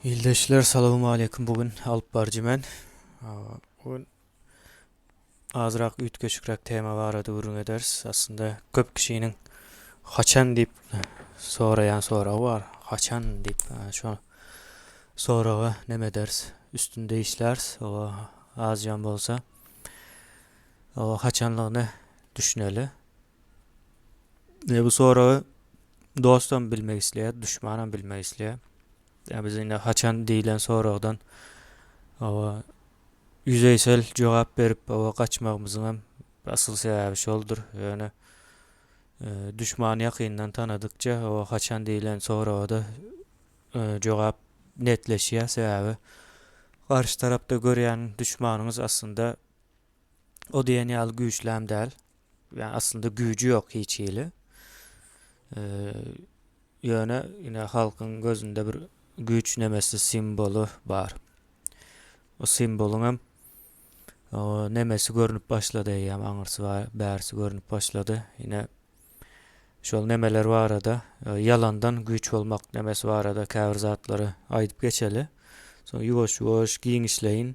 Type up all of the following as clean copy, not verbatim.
Ildeşler salowmaleýkim bu gün alyp baryjy men. Bu gün azrak üýtgeşikräk tema barada gürrüň ederis. Aslynda köp kişiniň haçan diýip soraýan soragy bar. Haçan diýip şo soraga neme ederis? Üstünde işläris. O azjam bolsa o haçanlygyny düşüneli. E, bu soragy dostam bilmek isleýär, duşmanam bilmek isleýär. Ýa biz indi haçan diýlen soragdan owa ýüzeýsel jogap berip owa gaçmagymyzyň hem asyl sebäbi şoldur. Ýöne e, duşmany ýakyndan tanadykça owa haçan diýlen soraga-da e, jogap netleşýär. Sebäbi garşy tarapda görýän duşmanyňyz aslynda o diýen ýaly güýçlem däl. Ýa aslynda güýji ýok hiç hili. Ýöne ine halkyň gözünde bir güýç nemesi simboly bar. O simbolyň hem o nemesi görnüp başlady eýýäm aňyrsy bar, bärsi görnüp başlady. Ine şol nemeler barada ýalandan güýç bolmak nemesi barada käbir zatlary aýdyp geçeli. Soň ýuwaş-ýuwaş giňişleýin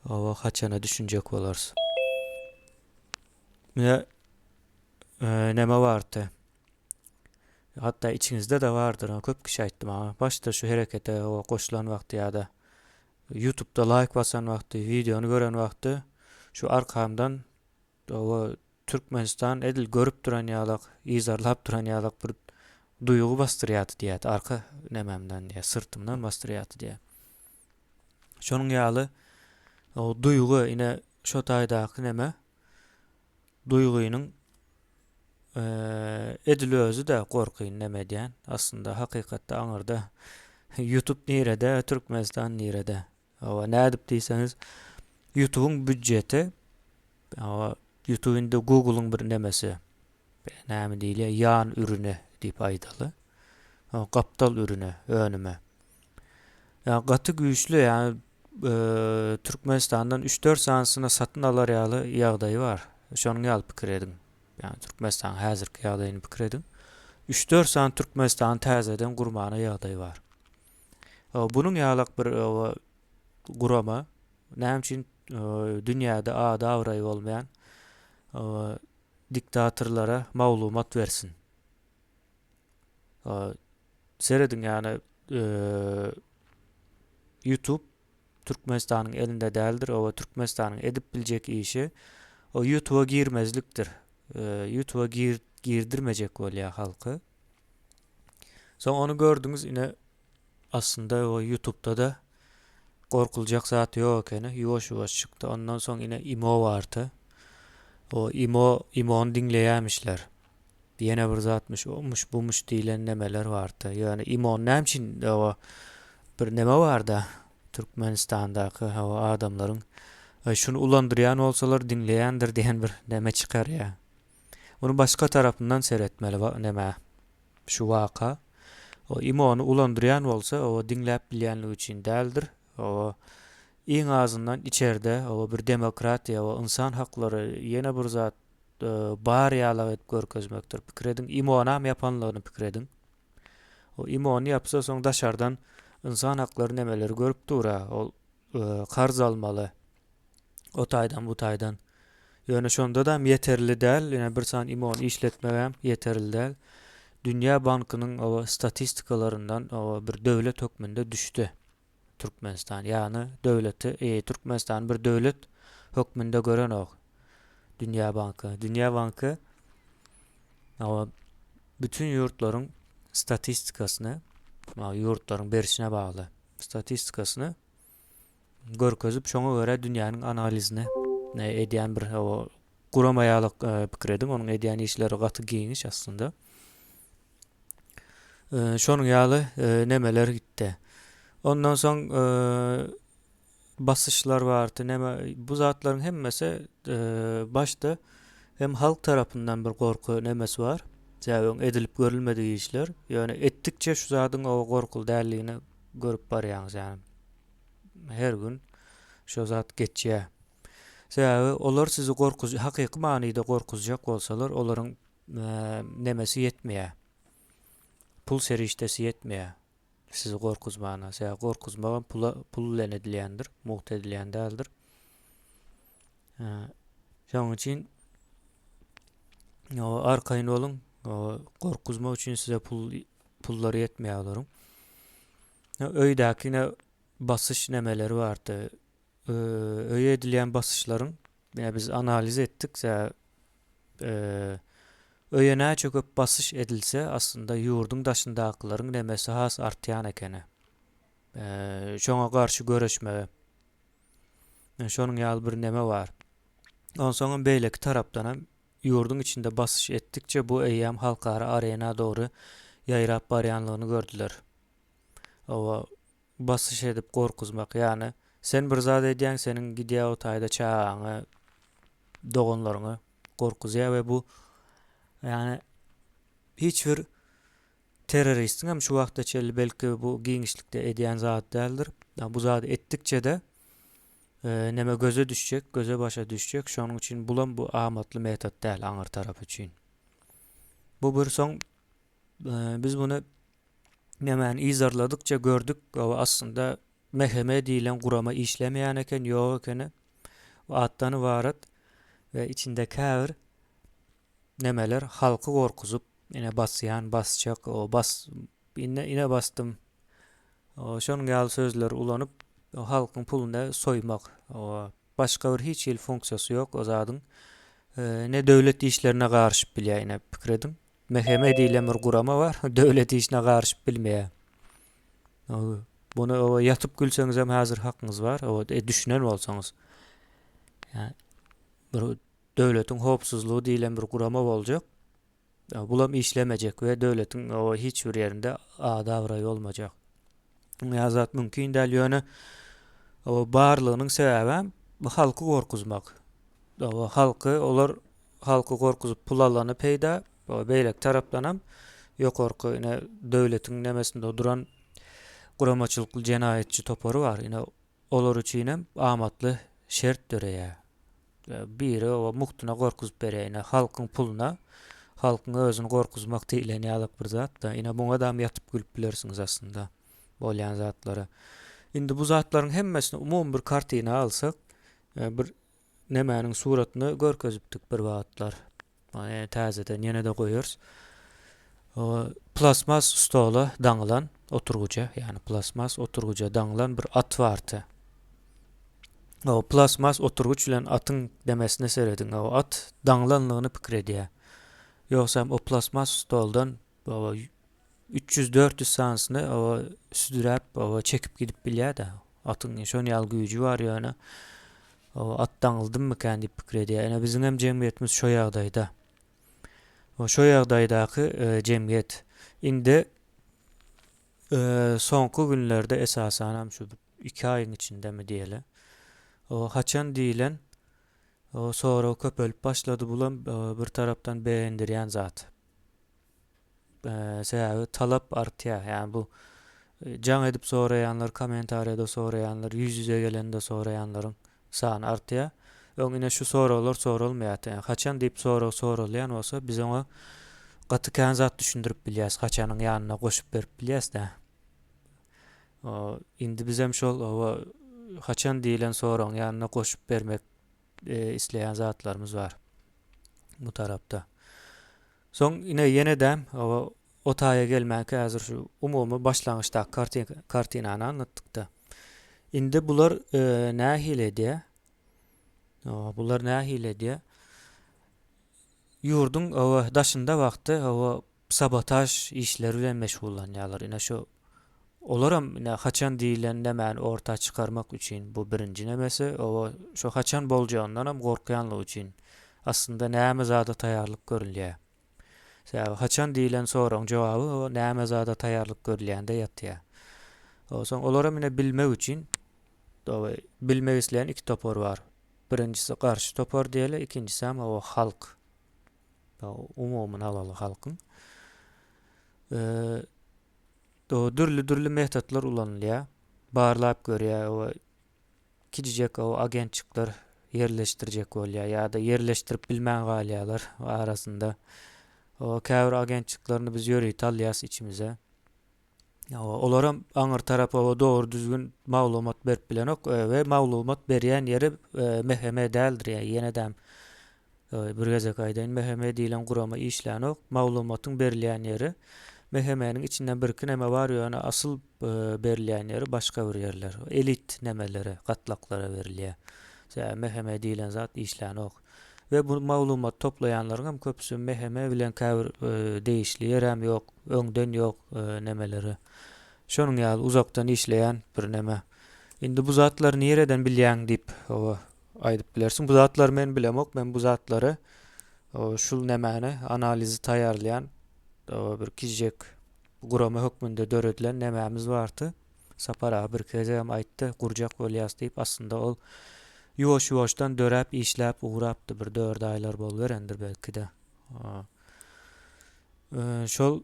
Oba haçana düşünjek bolarys. Mine e, neme bardy. Hatda içiňizde-de bardyr. Köp kişi aýtdy maňa. Başda şu herekete o goşulan wagty ýa-da YouTube'da like basan wagty, wideony gören wagty şu arkamdan o Türkmenistan edil görüp duran ýalak, yzarlap duran ýalak bir duýgy basdyrýardy diýýärdi. Arka nememden diýýär, syrtymdan basdyrýardy diýýär. Şonuň ýaly o duýgy ine şo taýdaky neme duýgynyň edil özi-de gorkyny neme edýän. Aslynda hakykatda aňyrda YouTube nirede, Türkmenistan nirede? Hawa, nädip diýseňiz, YouTube-yň býudjeti, hawa, YouTube indi Google-yň bir nemesi, näme diýilýär, ýan ürüni diýip aýdaly. Hawa, gapdal ürüni, önümi. Ýa gaty güýçli, ýa e, Türkmenistandan 3-4 sanysyny satyn alar ýaly ýagdaýy bar. Şonuň ýaly pikir ediň. Ýa Türkmenistanyň häzirki ýagdaýyny pikir ediň. 3-4 sany Türkmenistany täzeden gurmana ýagdaý bar. Bunuň ýalak bir gurama näme üçin dünýäde ady abraýy bolmaýan diktatorlara maglumat bersin. Serediň ýagny YouTube Türkmenistanyň elinde däldir. Oba Türkmenistanyň edip biljek işi o YouTube'a girmezlikdir. YouTube'a gir girdirmejek bolýar halky. Soň ony gördüňiz ine aslynda o YouTube'da-da gorkuljak zat ýok ekeni. Ýuwaş-ýuwaş çykdy. Ondan soň ine Imo bardy. O Imo Imo'ny diňleýärmişler. Ýene bir zatmyş, omuş, bumuş diýlen nemeler bardy. Ýöne Imo'ny näme üçin o bir neme barda Türkmenistandaky o adamlaryň e, şuny ulandyrýan bolsalar diňleýändir diýen bir neme çykarýar. Muny başga tarapyndan seretmeli nämä şu waka. O imony ulandyrýan bolsa o diňläp bilýänligi üçin däldir. O iň azyndan içerde o bir demokratiýa o ynsan haklary ýene bir zat e, bar ýalak edip görkezmekdir. Pikir ediň imonam ýapanlygyny pikir ediň. O imony ýapsa soň daşardan ynsan haklary nemeleri görüp dur-a. Ol e, karz almaly. O taýdan bu taýdan. Ýöne şondadam ýeterli däl, ýöne bir sany imony işletmegem ýeterli däl. Dünýä bankynyň oba statistikalaryndan oba bir döwlet hökmünde düşdi Türkmenistan. Ýagny döwleti, e, Türkmenistany bir döwlet hökmünde görenok Dünýä banky. Dünýä banky oba bütün ýurtlaryň statistikasyny, ýurtlaryň berişine bagly statistikasyny görkezip şoňa görä dünýäniň analizini edýän bir gurama ýaly e, pikir ediň. Onuň edýän işleri gaty giňiş aslynda. E, şonuň ýaly e, nemeler gitdi. Ondan soň basyşlar bardy. Neme bu zatlaryň hemmesi başda hem halk tarapyndan bir gorky nemesi bar. Sebäbi edilip görülmedik işler. Ýöne etdikçe şu zadyň o gorkuly däldigini görüp barýaňyz ýagny. Her gün şo zat geçýär. Sebäbi olar sizi gorkuz hakyky manyda gorkuzjak bolsalar, olaryň nemesi ýetmeýär. Pul serişdesi ýetmeýär. Sizi gorkuzmana. Sebäbi gorkuzmagam pula pul bilen edilýändir, mugt edilýän däldir. Şonuň üçin arkaýyn boluň. Gorkuzmak üçin size pul pullary ýetmeýär olaryň. Öýdäki ine basyş nemeleri bardy. Öýe edilýän basyşlaryň ine biz analiz etdik. Öýe näçe köp basyş edilse, aslynda ýurduň daşyndakylaryň nemesi has artýan ekeni. Şoňa garşy göreşmege. Şonuň ýaly bir neme bar. Onsoňam beýleki tarapdanam ýurduň içinde basyş etdikçe bu eýýäm halkara arena dogry ýaýrap barýanlygyny gördüler. Oba basyş edip gorkuzmak, ýagny sen bir zat edýäň, seniň gidýär o taýda çagaňy, doganlaryňy gorkuzýar we bu ýagny hiç bir Terroristiň hem şu wagta çenli belki bu giňişlikde edýän zady däldir. Bu zady etdikçe-de neme göze düşjek, göze başa düşjek. Şonuň üçin bulam bu amatly metod däl aňyr tarap üçin. Bu bir soň biz muny nemäni yzarladykça gördük, aslynda MHM diýlen gurama işlemeýän eken, ýok ekeni. Bu atdan ybarat we içinde käbir nemeler halky gorkuzyp ine basýan basjak o bas ine ine basdym o şonuň ýaly sözleri ulanyp halkyň puluny soýmak o başga bir hiç hili funksiýasy ýok o zadyň ne döwlet işlerine garyşyp bilýär ine pikir ediň MHM diýlen bir gurama bar döwlet işine garyşyp bilmeýär Bunu o ýatyp gülseňizem häzir hakyňyz bar o e, düşünen bolsaňyz ýa bir Döwletiň howpsuzlygy diýlen bir gurama boljak. Bulam işlemejek we döwletiň hiç bir ýerinde ady-abraýy bolmajak. Muňa zat mümkin däl, ýöne barlygynyň sebäbem bu halky gorkuzmak. Halky olar halky gorkuzyp pul alany peýda, beýleki tarapdanam ýokarky ine döwletiň nemesinde duran guramaçylykly jenaýatçy topary bar. Ine Olar üçinem amatly şert döreýär. Biri oba mugtuna gorkuzyp berýär. Ine halkyň puluna halkyň özüni gorkuzmak diýlen ýalak bir zat-da. Ine muňadam ýatyp gülüp bilersiňiz aslynda bolýan zatlara. Indi bu zatlaryň hemmesini umumy bir kartina alsak, bir nemäniň suratyny görkezipdik bir wagtlar. Täzeden ýene-de goýarys. Plastmas stola daňylan oturgyja, ýagny plastmas oturgyja daňylan bir at bardy. O plastmas oturgyç bilen atyň demesine serediň. O at daňylanlygyny pikir edýär. Ýogsam o plastmas stoldan 300-400 sanysyny o südüräp, o çekip gidip bilýär-de. Atyň şon ýaly güýji bar ýöne o at daňyldymykän diýip pikir edýär. Ine biziň hem jemgyýetimiz şo ýagdaýda. O şo ýagdaýdaky e, jemgyýet. Indi e, soňky günlerde esasanam şu 2 aýyň içindemi diýeli. O haçan diýilen o sorag köpelip başlady. Bulam e, bir tarapdan begendirýän zat. Sebäbi talap artýar. Ýagny bu jaň edip soraýanlar, kommentariýada soraýanlar, ýüz-ýüze gelende soraýanlaryň sany artýar. Öň ine şu soraglar soralmaýardy. Ýagny haçan diýip sorag soralýan bolsa, biz oňa gaty kän zat düşündirip bilýäris. Haçanyň ýanyna goşup berip bilýäris-dä. Indi bizem şol haçan diýlen soragyň ýanyna goşup bermek isleýän zatlarymyz bar bu tarapda. Soň ine ýene-de o taýa gelmänkä häzir şu umumy başlangyçdaky kartin kartinany aňlatdykda. Indi bular e, nähili edýär? Bular nähili edýär? Ýurduň daşynda wagty sabotaž işleri bilen meşgullanýarlar. Ine şu olaram ine haçan diýilen nämäni orta çykarmak üçin bu birinji nemesi, oba şu haçan boljagyndanam gorkýanlygy üçin aslynda näme zada taýýarlyk görülýär. Sebäbi haçan diýilen soragyň jogaby o näme zada taýýarlyk görülýände ýatýar. Soň olaram ine bilmek üçin bilmek isleýän iki topar bar. Birinjisi garşy topar diýeli, ikinjisem o halk. Umumyny alaly halkyň. Dürli-dürli metodlar ulanylýar. Barlap görýär, o kiçijek o agentçikler ýerleşdirjek bolýar ýa-da ýerleşdirip bilmän galýarlar arasynda. O käbir agentçiklerini biz ýörite alýas içimize. Olaram aňyr tarapa dogry düzgün maglumat berip bilenok we maglumat berýän ýeri MHM däldir ýa ýenedem bir gezek aýdaýyn MHM diýlen gurama işlänok. Maglumatyň berilýän ýeri MHM-niň içinden birki neme bar ýöne asyl berilýän ýeri başga bir ýerler. Elit nemelere, gatlaklara berilýär. Sebäbi MHM diýlen zat işlänok. We bu maglumat toplaýanlaryň hem köpüsi MHM bilen käbir degişli ýerem ýok, öňden ýok nemeleri. Şonuň ýaly uzakdan işleýän bir neme. Indi bu zatlary nireden bilýäň diýip aýdyp bilersiň. Bu zatlary men bilemok. Men bu zatlary şul nemäni analizi taýýarlaýan bir kiçijek gurama hökmünde döredilen nemämiz bardy. Sapar aga birki gezegem aýtdy, gurjak bolýas diýip, aslynda ol ýuwaş-ýuwaşdan döräp işläp ugrapdy, bir dört aýlar boluberendir belki-de. Şol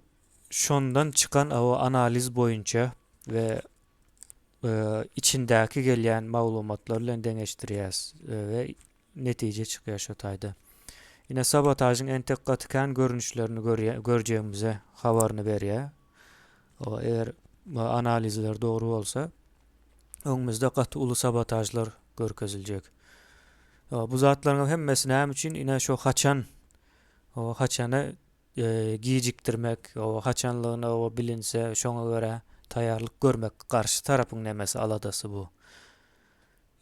şondan çykan o analiz boýunça we içindäki gelýän maglumatlar bilen deňeşdirýäs we netije çykýar şo taýda. Ine sabotažyň entek gaty kän görnüşlerini görjegimize habaryny berýär. O eger analizler dogry bolsa, öňümizde gaty uly sabotažlar görkeziljek. Bu zatlaryň hemmesi näme üçin? Ine şo haçan o haçany e, gijikdirmek, o haçanlygyna o bilinse şoňa görä taýýarlyk görmek garşy tarapyň nemesi aladasy bu.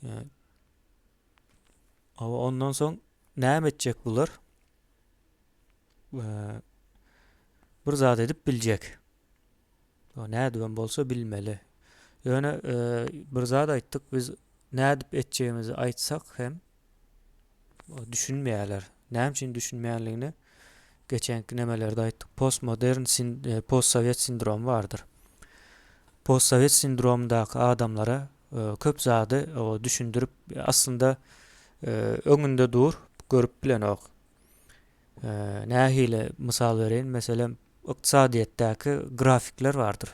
E, ondan soň näme etjek bular? Bir zat edip biljek. Nädibem bolsa bilmeli. Ýöne bir zat aýtdyk, biz nädip etjegimizi aýtsak hem düşünmeýärler. Näme üçin düşünmeýänligini geçenki nemelerde aýtdyk. Postmodern postsowet sindromy bardyr. Postsowet sindromyndaky adamlara köp zady düşündirip, aslynda öňünde dur, görüp bilenok. Nähili mysal bereýin, meselem, ykdysadyýetdäki grafikler bardyr.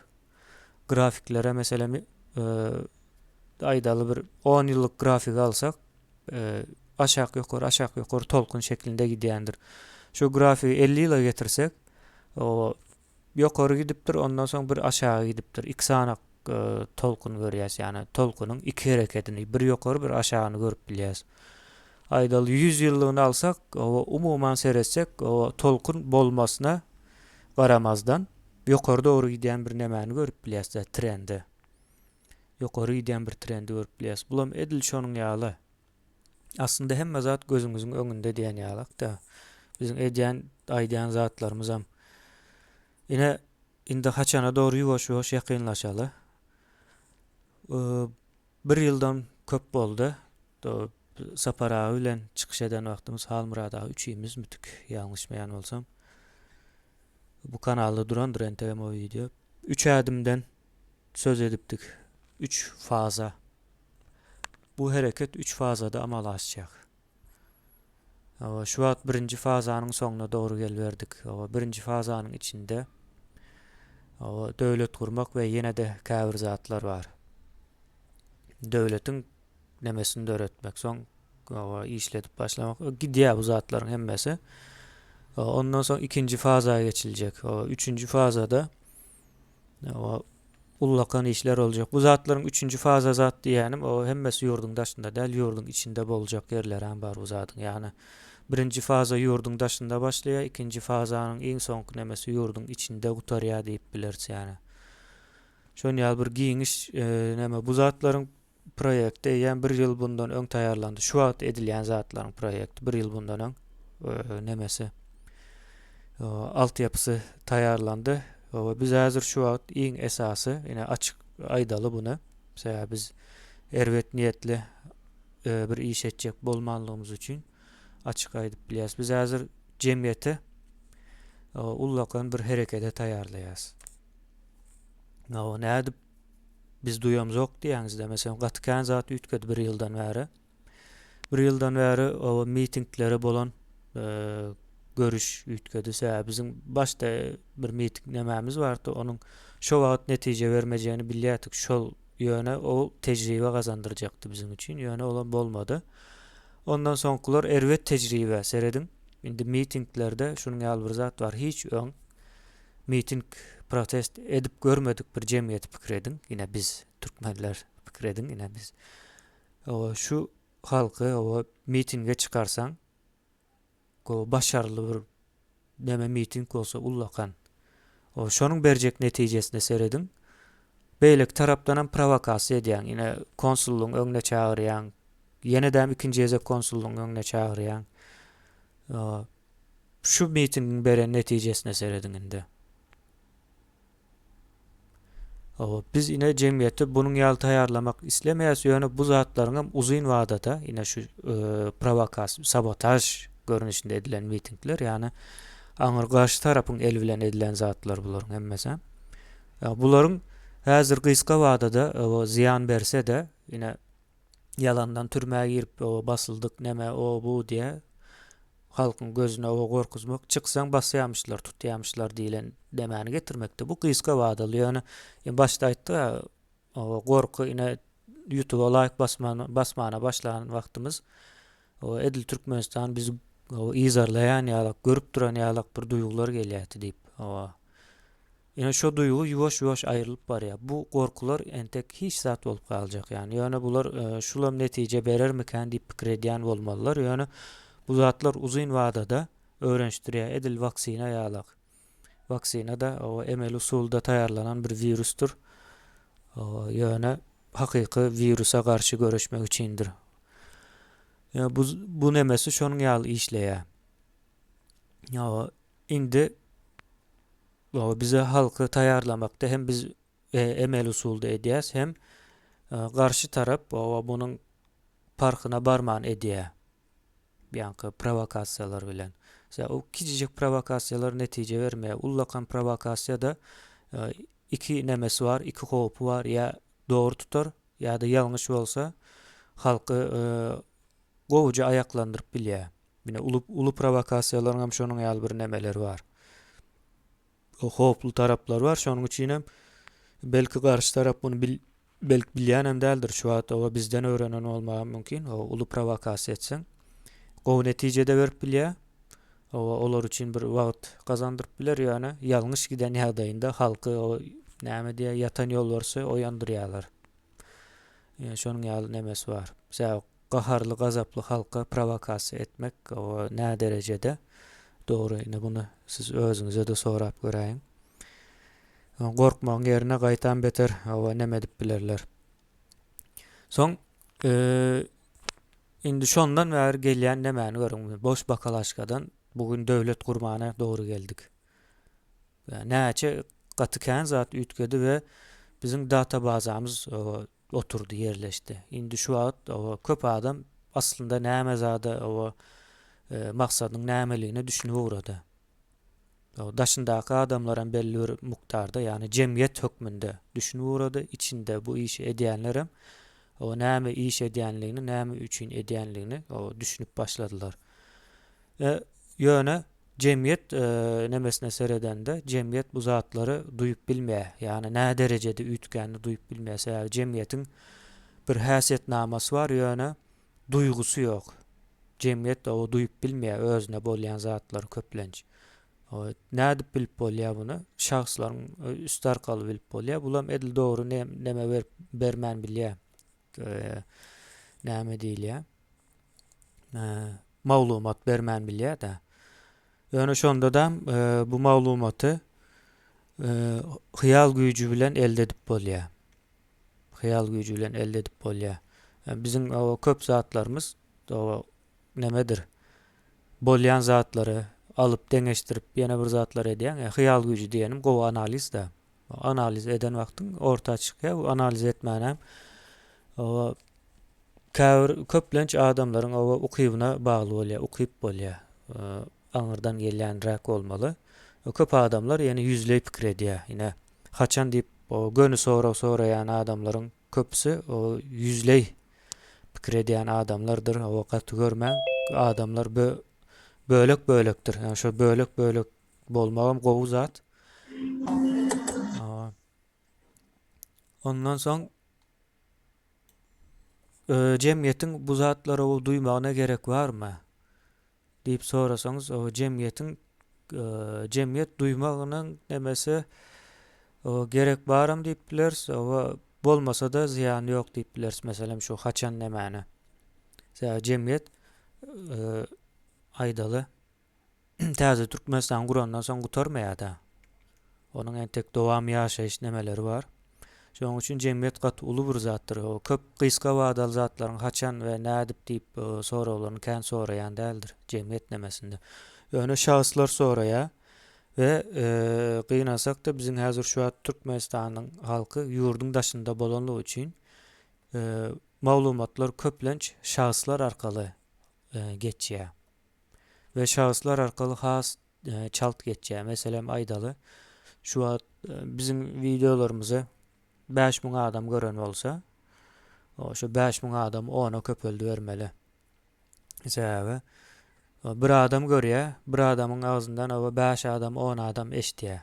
Grafiklere meselem, aýdaly bir 10 ýyllyk grafigi alsak, aşak ýokary, aşak ýokary tolkun şeklinde gidýändir. Şu grafigi 50 ýyla getirsek, o Ýokary gidipdir, ondan soň bir aşaga gidipdir. Iki sany tolkun görýäs, ýagny tolkunyň iki herekedini, bir ýokary, bir aşagyny görüp bilýäs. Aýdaly 100 ýyllygyny alsak, o umuman seretsek, o tolkun bolmasyna garamazdan ýokary dogry gidýän bir nemäni görüp bilýäs-de, trendi. Ýokary gidýän bir trendi görüp bilýäs. Bulam edil şonuň ýaly. Aslynda hemme zat gözüňiziň öňünde diýen ýalak-da. Biziň edýän, aýdýan zatlarymyzam. Ine, indi haçana dogry ýuwaş-ýuwaş ýakynlaşaly. Bir ýyldan köp boldy. Sapar aga bilen çykyş eden wagtymyz Halmyrat aga üçimizmidik, ýalňyşmaýan bolsam. Bu kanalda durandyr entegem o wideo. Üç ädimden söz edipdik. Üç faza. Bu hereket üç fazada amala aşjak. Hawa, şu wagt birinji fazanyň soňuna dogry geliberdik. Hawa, birinji fazanyň içinde hawa, döwlet gurmak we ýene-de käbir zatlar bar. Döwletiň nemesini döretmek, soň hawa, işledip başlamak. Gidýär bu zatlaryň hemmesi. Ondan soň ikinji faza geçiljek. Hawa, üçünji fazada Hawa, ullakan işler boljak. Bu zatlaryň üçünji faza zat diýýänim, o hemmesi ýurduň daşynda däl, ýurduň içinde boljak ýerlerem bar bu zadyň. Ýagny birinji faza ýurduň daşynda başlaýar, ikinji fazanyň iň soňky nemesi ýurduň içinde gutarýar diýip bileris ýagny. Şon ýaly bir giňiş e, neme bu zatlaryň Proýekti eýýäm bir ýyl bundan öň taýýarlandy. Şu wagt edilýän zatlaryň proýekti bir ýyl bundan öň nemesi altyapysy taýýarlandy. We biz häzir şu wagt iň esasy, ine açyk aýdaly buny. Sebäbi biz erbet niýetli bir iş etjek bolmanlygymyz üçin açyk aýdyp bilýäris. Biz häzir jemgyýeti ullakan bir herekete taýýarlaýarys. Nädip Biz duýamzok diýýäňizde, meselem, gaty kän zat üýtgedi bir ýyldan bäri. Bir ýyldan bäri o mitinglere bolan e, görüş üýtgedi. Sebäbi biziň başda bir miting nemämiz bardy, onuň şo wagt netije bermejegini bilýärdik. Şol ýöne ol tejribe gazandyrjakdy biziň üçin, ýöne olam bolmady. Ondan soňkular erbet tejribe, serediň. Indi mitinglerde şunuň ýaly bir zat bar. Hiç öň miting. Protest edip görmedik bir jemgyýeti pikir ediň, ine biz, türkmenler pikir ediň, ine biz. Şu halky mitinge çykarsaň, gowy başarly bir neme miting bolsa ullakan. O şonuň berjek netijesine serediň. Beýleki tarapdanam prowokasiýa edýäň. Ine konsullygyň öňüne çagyrýaň. Ýene-däm ikinji gezek konsullygyň öňüne çagyrýaň. Şu mitingiň beren netijesine serediň indi. Hawa, biz ine jemgyýeti bunuň ýaly taýýarlamak islemeýäs, ýöne bu zatlaryňam uzyn wadada, ine şu prowokasiýa, sabotaž görnüşinde edilen mitingler, ýagny aňyr garşy tarapyň eli bilen edilen zatlar bularyň hemmesi. Bularyň häzir gysga wadada zyýan berse-de, ine ýalandan türmä girip basyldyk neme o bu diýe halkyň gözüne o gorkuzmak çyksaň basýamyşlar tutýamyşlar diýlen demäni getirmekdi bu gysga wadaly ýöne başda aýtdyk o gorky ine ýutuba laýk basman basmana başlan wagtymyz o edil Türkmenistan bizi yzarlaýan ýalak görüp duran ýalak bir duýgular gelýärdi diýip o Ine şo duýgy ýuwaş-ýuwaş aýrylyp barýar. Bu gorkular entek hiç zat bolup galjak ýany. Ýöne bular şulam netije berermikän diýip pikir edýän bolmalylar. Ýöne bu zatlar uzyn wadada öwrenişdirýär. Edil waksina ýalak. Waksina-da o emeli usulda taýýarlanan bir wirusdyr. Ýöne hakyky wirusa garşy göreşmek üçindir. Ýa bu bu nemesi şonuň ýaly işleýär. Ýa indi Bize halky taýýarlamakda hem biz emeli usulda edýäs hem garşy tarap munuň parhyna barman edýär. Ýaňky prowokasiýalar bilen. O kiçijik prowokasiýalar netije bermeýär. Ullakan prowokasiýada iki nemesi bar, iki howpy bar. Ýa dogry tutar, ýa-da ýalňyş bolsa halky gowuja aýaklandyryp bilýär. Ine uly uly prowokasiýalaryň hem şonuň ýaly bir nemeleri bar. Howply taraplary bar. Şonuň üçin hem belki garşy tarap muny bil belki bilýän hem däldir. Şu wagt oba bizden öwrenen bolmagy mümkin. O uly prowokasiýa etseň gowy netije-de berip bilýär. Oba olar üçin bir wagt gazandyryp biler ýöne ýalňyş giden ýagdaýynda halky o näme diýýär ýatan ýolbarsy oýandyrýarlar. Şonuň ýaly nemesi bar. Sebäbi gaharly gazaply halka prowokasiýa etmek o nä derejede dogry ine muny siz özüňize-de sorap göräýiň. Gorkmagyň ýerine gaýtam beter hawa neme edip bilerler. Soň indi şondan bäri gelýän nemäni görüň boş bakalaşkadan bu gün döwlet gurmana dogry geldik. Näçe gaty kän zat üýtgedi we biziň data bazamyz oturdy, ýerleşdi. Indi şu wagt köp adam aslynda näme zada maksadyň nämeligine düşünip ugrady. Daşyndaky adamlar hem belli bir mukdarda, ýagny jemgyýet hökmünde düşünip ugrady. Içinde bu işi edýänler hem näme iş edýänligini, näme üçin edýänligini düşünip başladylar. Ýöne Jemgyýet nemesine seredende, jemgyýet bu zatlary duýup bilmeýär. Ýagny nä derejede üýtgänini duýup bilmeýär. Sebäbi jemgyýetiň bir häsiýetnamasy bar, ýöne duýgusy ýok. Jemgyýet o duýup bilmeýär özüne bolýan zatlary köplenç. Nädip bilip bolýar muny? Şahslaryň üsti arkaly bilip bolýar. Bulam edil dogry neme berip bermän bilýär. Näme diýilýär? maglumat bermän bilýär-de. Ýöne şonda-da bu maglumaty hyýal güýji bilen elde edip bolýar. Hyýal güýji bilen elde edip bolýar. Biziň köp zatlarymyz nemedir? Bolýan zatlary alyp deňeşdirip ýene bir zatlar edýäň. Hyýal güýji diýenim gowy analiz-de. Analiz eden wagtyň orta çykýar. Bu analiz etmänem käbir köplenç adamlaryň oba ukybyna bagly bolýar, ukyp bolýar. Aňyrdan gelýänräk bolmaly. Köp adamlar ýene ýüzleý pikir edýär. Ine, haçan diýip, göni sorag soraýan adamlaryň köpüsi ýüzleý pikir edýän adamlardyr. Oba gaty görmäň, adamlar bölek-bölekdir. Ýagny şo bölek-bölek bolmagam gowy zat. Ondan soň Jemgyýetiň bu zatlary duýmagyna gerek barmy? diýip sorasaňyz, o jemgyýetiň jemgyýet duýmagynyň nemesi. Gerek baram diýip bileris, oba bolmasa-da zyýany ýok diýip bileris, meselem şu haçan nämäni. Sebäbi jemgyýet aýdaly täze Türkmenistan gurandan soň gutarmaýar-da. Onuň entek dowam ýaşaýyş nemeleri bar. Şonuň üçin jemgyýet gaty uly bir zatdyr. Köp gysga wadaly zatlaryň haçan we nädip diýip soraglaryny kän soraýan däldir jemgyýet nemesinde. Ýöne şahslar soraýar. We gynansakda biziň häzir şu wagt Türkmenistanyň halky ýurduň daşynda bolanlygy üçin maglumatlar köplenç şahslar arkaly geçýär. We şahslar arkaly has çalt geçýär. Meselem aýdaly şu wagt biziň wideolarymyzy 5000 adam gören bolsa, şu 5000 adam ona köpeldibermeli. Sebäbi bir adam görýär, bir adamyň agzyndan oba 5 adam, 10 adam eşitýär.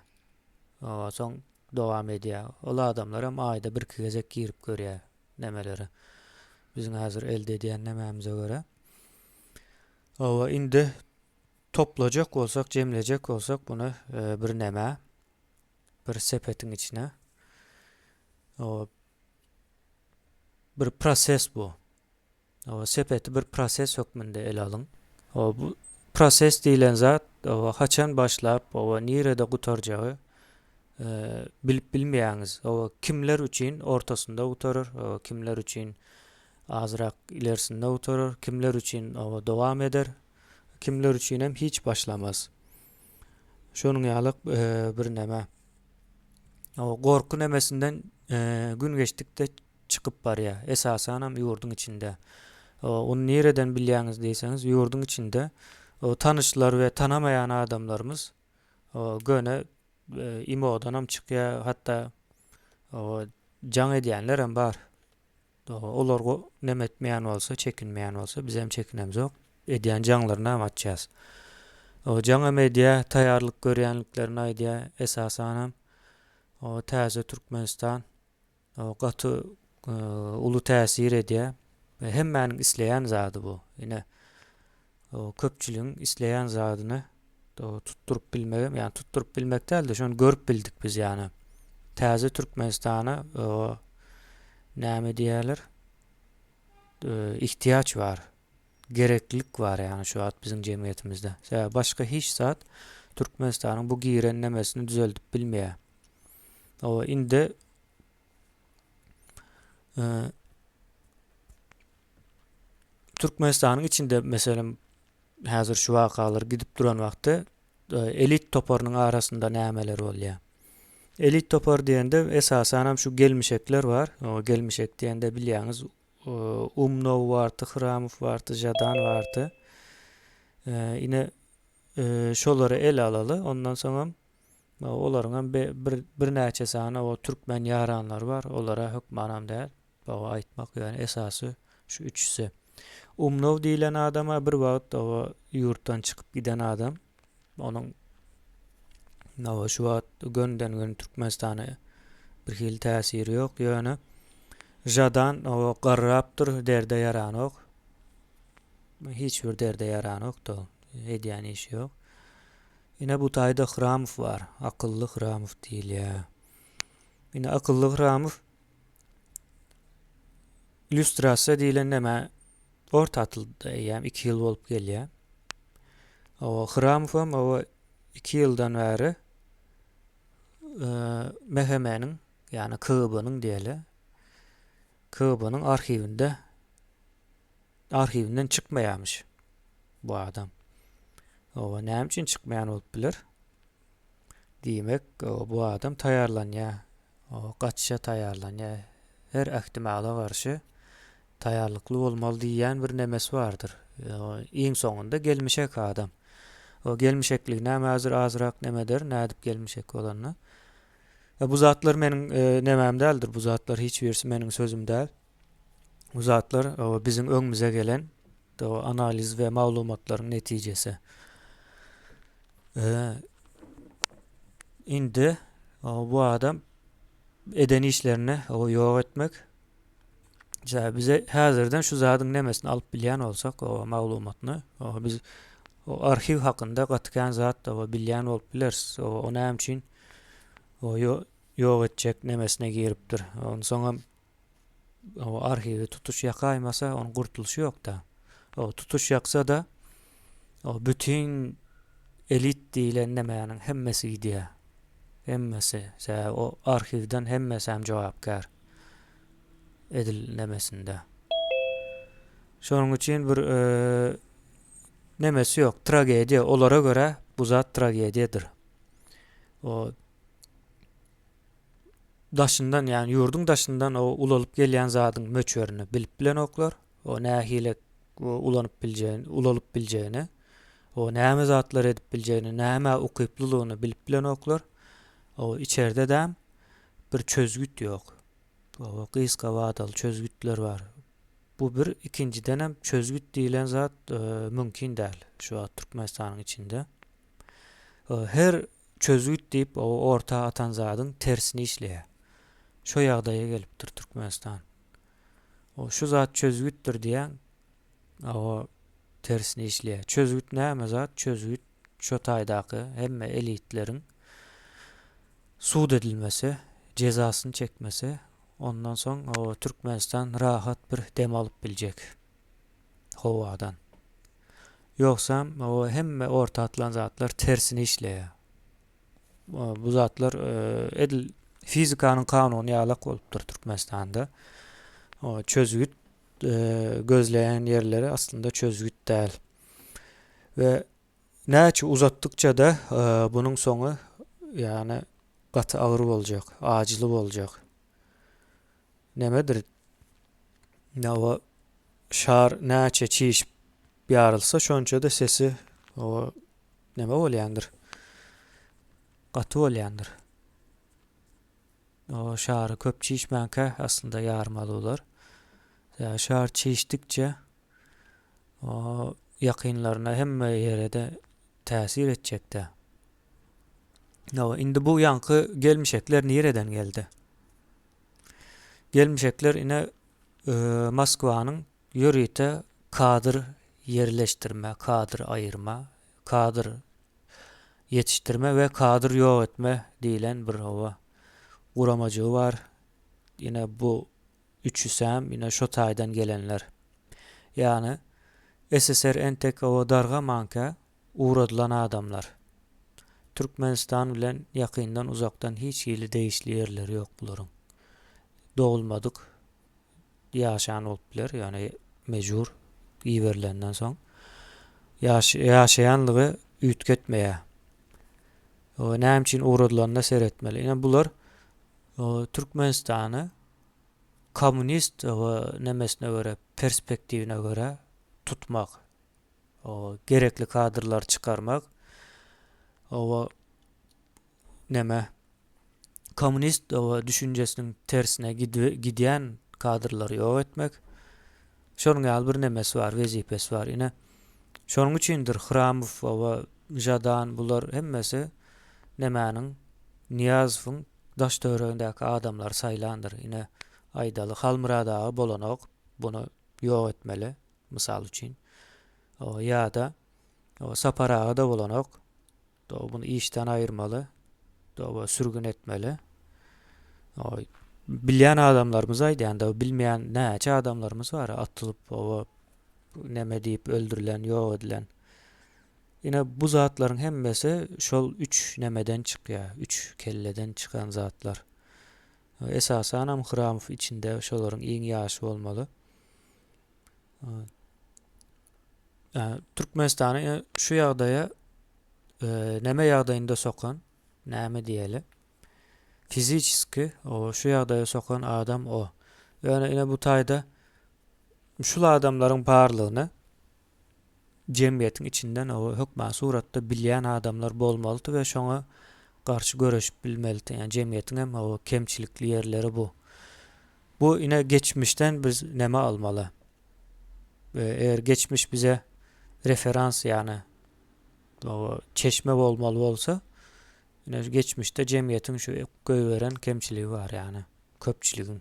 Oba soň dowam edýär. Ol adamlar hem aýda bir-iki gezek girip görýär nemeleri. Biziň häzir elde edýän nemämize görä. Oba indi toplajak bolsak, jemlejek bolsak buny e, bir neme, bir sepetiň içine. Oba bir proses bu. Sepeti bir proses hökmünde ele alyň. Bu proses diýlen zat haçan başlap, nirede gutarjagy bilip bilmeýäňiz. Kimler üçin ortasynda gutarar, kimler üçin azrak ilerisinde gutarar, kimler üçin dowam eder, kimler üçin hem hiç başlamaz. Şonuň ýaly bir neme. Gorky nemesinden gün geçdikde çykyp barýar. Esasanam ýurduň içinde. Ony nireden bilýäňiz diýseňiz, ýurduň içinde tanyşlar we tanamaýan adamlarymyz göni imodanam çykýar, hatda jaň edýänlerem bar. Olar neme etmeýän bolsa, çekinmeýän bolsa, bizem çekinemzok. Edýän jaňlarynam açýas. Jaňam edýär, taýýarlyk görýänliklerini aýdýar. Esasanam täze Türkmenistan gaty uly täsir edýär. Hemmäniň isleýän zady bu. Ine, köpçüligiň isleýän zadyny tutduryp bilmegem, ýagny tutduryp bilmek däl-de, şony görüp bildik biz ýagny. Täze Türkmenistana näme diýerler? Ihtiýaç bar. Gereklilik bar ýagny şu wagt biziň jemgyýetimizde. Sebäbi başga hiç zat Türkmenistanyň bu giren nemesini düzeldip bilmeýär. Oba indi e, Türkmenistanyň içinde meselem häzir şu wakalar gidip duran wagty e, elit toparynyň arasynda nämeler bolýar? Elit topar diýende esasan hem şu gelmişekler bar. O gelmişek diýende bilýäňiz Umnow bardy, Hramow bardy, Žadan bardy. E, ine e, şolary ele alaly. Ondan soňam Olaryň hem bir birnäçe sany o türkmen ýaranlary bar. Olara hökmanam däl. Baba aýtmak ýöne esasy şu üçüsi. Umnow diýlen adama bir wagt o ýurtdan çykyp giden adam. Onuň Nawa şu wagt gönden-göni Türkmenistana bir hili täsiri ýok. Ýöne Žadan o garrapdyr, derde ýaranok. Hiç bir derde ýaranok-da. Edýän işi ýok. Ine bu taýda Hramow bar. Akylly Hramow diýilýär. Ine akylly Hramow illýustrasiýa diýlen näme orta atyldy eýýäm 2 ýyl bolup gelýär. O Hramow hem o 2 ýyldan bäri e, MHM-niň, ýagny KGB-niň diýeli. KGB-niň arhiwinde arhiwinden çykmaýarmyş bu adam. Oba näme üçin çykmaýan bolup biler? Diýmek, bu adam taýýarlanýar. O gaçyşa taýýarlanýar. Her ähtimala garşy taýýarlykly bolmaly diýýän bir nemesi bardyr. Iň soňunda gelmişek adam. O gelmişekligine näme hazir azrak nemeder, nädip gelmişek bolanyny. Bu zatlar meniň e, nemem däldir. Bu zatlar hiç birisi meniň sözüm däl. Bu zatlar biziň öňümize gelen analiz we maglumatlaryň netijesi. Indi bu adam eden işlerini ýok etmek bize häzirden şu zadyň nemesini alyp bilýän bolsak, o maglumatyny, biz o arhiw hakynda gaty kän zat da bilýän bolup bileris. O näme üçin o. ýok etjek nemesine giripdir. Onsoňam o arhiwi tutuş ýakaýmasa, onuň gurtulyşy ýok-da. O tutuş ýaksa-da, o bütin elit diýlen nemäniň hemmesi gidýär. Hemmesi. Sebäbi o arhiwden hemmesi hem jogapkär. Edil nemesinde. Şonuň üçin bir nemesi ýok. Tragediýa. Olara görä bu zat tragediýadyr. O daşyndan, ýagny ýurduň daşyndan o ulalyp gelýän zadyň möçberini bilip bilenoklar. O nähili ulanyp biljegini, ulalyp biljegini, o näme zatlar edip biljegini, nämä ukyplylygyny bilip bilenoklar. O içerde däm bir çözgüt ýok. O gysga wadaly çözgütler bar. Bu bir, ikinjidenem çözgüt diýlen zat mümkin däl şu wagt Türkmenistanyň içinde. Her çözgüt diýip orta atan zadyň tersini işleýär. Şo ýagdaýa gelipdir Türkmenistan. O şu zat çözgütdir diýýäň, o tersini işleýär. Çözgüt näme zat? Çözgüt şo taýdaky hemme elitleriň sud edilmesi, jezasyny çekmesi, ondan soň o Türkmenistan rahat bir dem alyp biljek howadan. Ýogsam o hemme orta atylan zatlar tersine işleýär. Bu zatlar edil fizikanyň kanuny ýalak bolupdyr Türkmenistanda. O çözgüt gözleýän ýerleri aslynda çözgüt däl. We näçe uzatdykça-da bunuň soňy ýagny gaty agyr boljak, ajyly boljak. Nemedir? Ýa şar näçe çişip ýarylsa şonça-da sesi o neme bolýandyr? Gaty bolýandyr. O şary köp çişmänkä aslynda ýarmaly bolar. Ýa şar çişdikçe o ýakynlaryna hemme ýere-de täsir etjekdä. Ýa indi bu ýaňky gelmişekler nireden geldi? Gelmişekler ine Moskwanyň ýörite kadr ýerleşdirme, kadr aýyrma, kadr ýetişdirme we kadr ýok etme diýlen bir hawa guramajygy bar. Ine bu üçüsem ine şo taýdan gelenler. Ýagny SSR entek hawa dargamanka ugradylan adamlar. Türkmenistan bilen ýakyndan uzakdan hiç hili degişli ýerleri ýok bularyň. Dogulmadyk ýaşan bolup biler, ýöne mejbur iberilenden soň ýaş ýaşaýanlygy üýtgetmeýär. O näme üçin ugradylanyna seretmeli. Ine bular Türkmenistany kommunist nemesine görä, perspektiwine görä tutmak. Gerekli kadrlary çykarmak. Oba neme kommunist oba düşünjesiniň tersine gidýän kadrlary ýok etmek. Şonuň ýaly bir nemesi bar, wezipesi bar. Ine şonuň üçindir Hramow oba Žadan bular hemmesi nemäniň Nyýazowyň daş töweregindäki adamlary saýlandyr. Ine aýdaly Halmyrat aga bolanok, bunu ýok etmeli. Mysal üçin. Ýa-da Sapar aga-da bolanok. Muny işden aýyrmaly. Sürgün etmeli. Bilýän adamlarymyz aýdýan-da, bilmeýän näçe adamlarymyz bar, atylyp, neme diýip öldürilen, ýok edilen. Ine bu zatlaryň hemmesi şol üç nemeden çykýar, üç kelleden çykan zatlar. Esasanam Hramow içinde şolaryň iň ýaşy bolmaly. Türkmenistany şu ýagdaýa neme ýagdaýynda sokan, näme diýeli? Fiziçeski o şu ýagdaýa sokan adam o. Ýöne ine bu taýda şul adamlaryň barlygyny jemgyýetiň içinden o hökman suratda bilýän adamlar bolmalydy we şoňa garşy göreşip bilmelidi. Ýani jemgyýetiň hem o kemçilikli ýerleri bu. Bu ine geçmişden biz neme almaly? Eger geçmiş bize referans ýagny çeşme bolmaly bolsa, ine geçmişde jemgyýetiň şu goýberen kemçiligi bar ýagny köpçüligiň.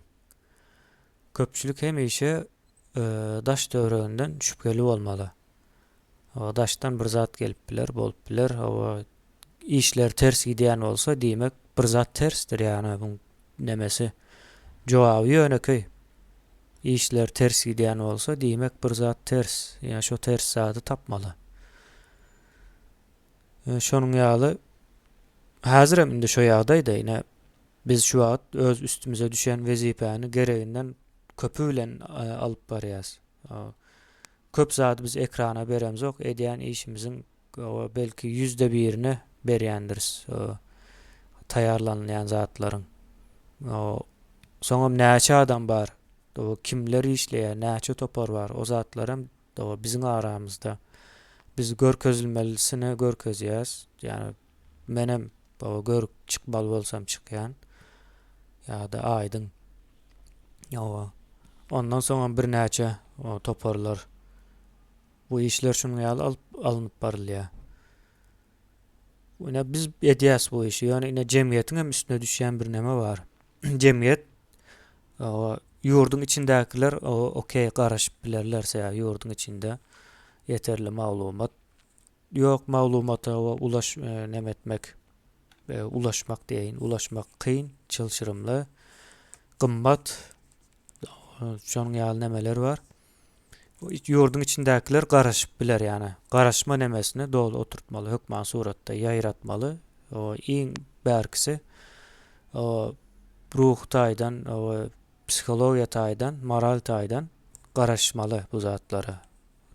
Köpçülik hemişe daş töwereginden şübheli bolmaly. Daşdan bir zat gelip biler, bolup biler. Işler ters gidýän bolsa, diýmek. Bir zat tersdir ýagny buň nemesi jogaby ýönekeý. Işler ters gidýän bolsa diýmek bir zat ters. Ýa şo ters zady tapmaly. Şonuň ýaly häzirem indi şo ýagdaýda ine biz şu wagt öz üstümize düşen wezipäni gereginden köpi bilen alyp barýas. Köp zady biz ekrana beremzok, edýän işimiziň belki ýüzde birini berýändiris taýýarlanylýan zatlaryň. Soňam näçe adam bar, kimler işleýär, näçe topar bar, o zatlaram biziň aramyzda. Biz görkezilmelisini görkezýäs. Ýagny menem görüp çykmaly bolsam çykýan. Ýa-da Aýdyň. Hawa. Ondan soňam birnäçe toparlar. Bu işler şunuň ýaly alyp alnyp barylýar. Ine biz edýäs bu işi. Ýöne ine jemgyýetiň hem üstüne düşýän bir neme bar. Jemgyýet ýurduň içindäkiler okey garaşyp bilerler sebäbi ýurduň içinde ýeterli maglumat ýok maglumata ulaş neme etmek ulaşmak diýeýin ulaşmak kyn çylşyrymly gymmat şonuň ýaly nemeler bar. Ýurduň içindäkiler garaşyp biler ýagny garaşma nemesini doly oturtmaly hökman suratda ýaýratmaly o iň bärkisi o ruhy taýdan o psihologiýa taýdan moral taýdan garaşmaly bu zatlara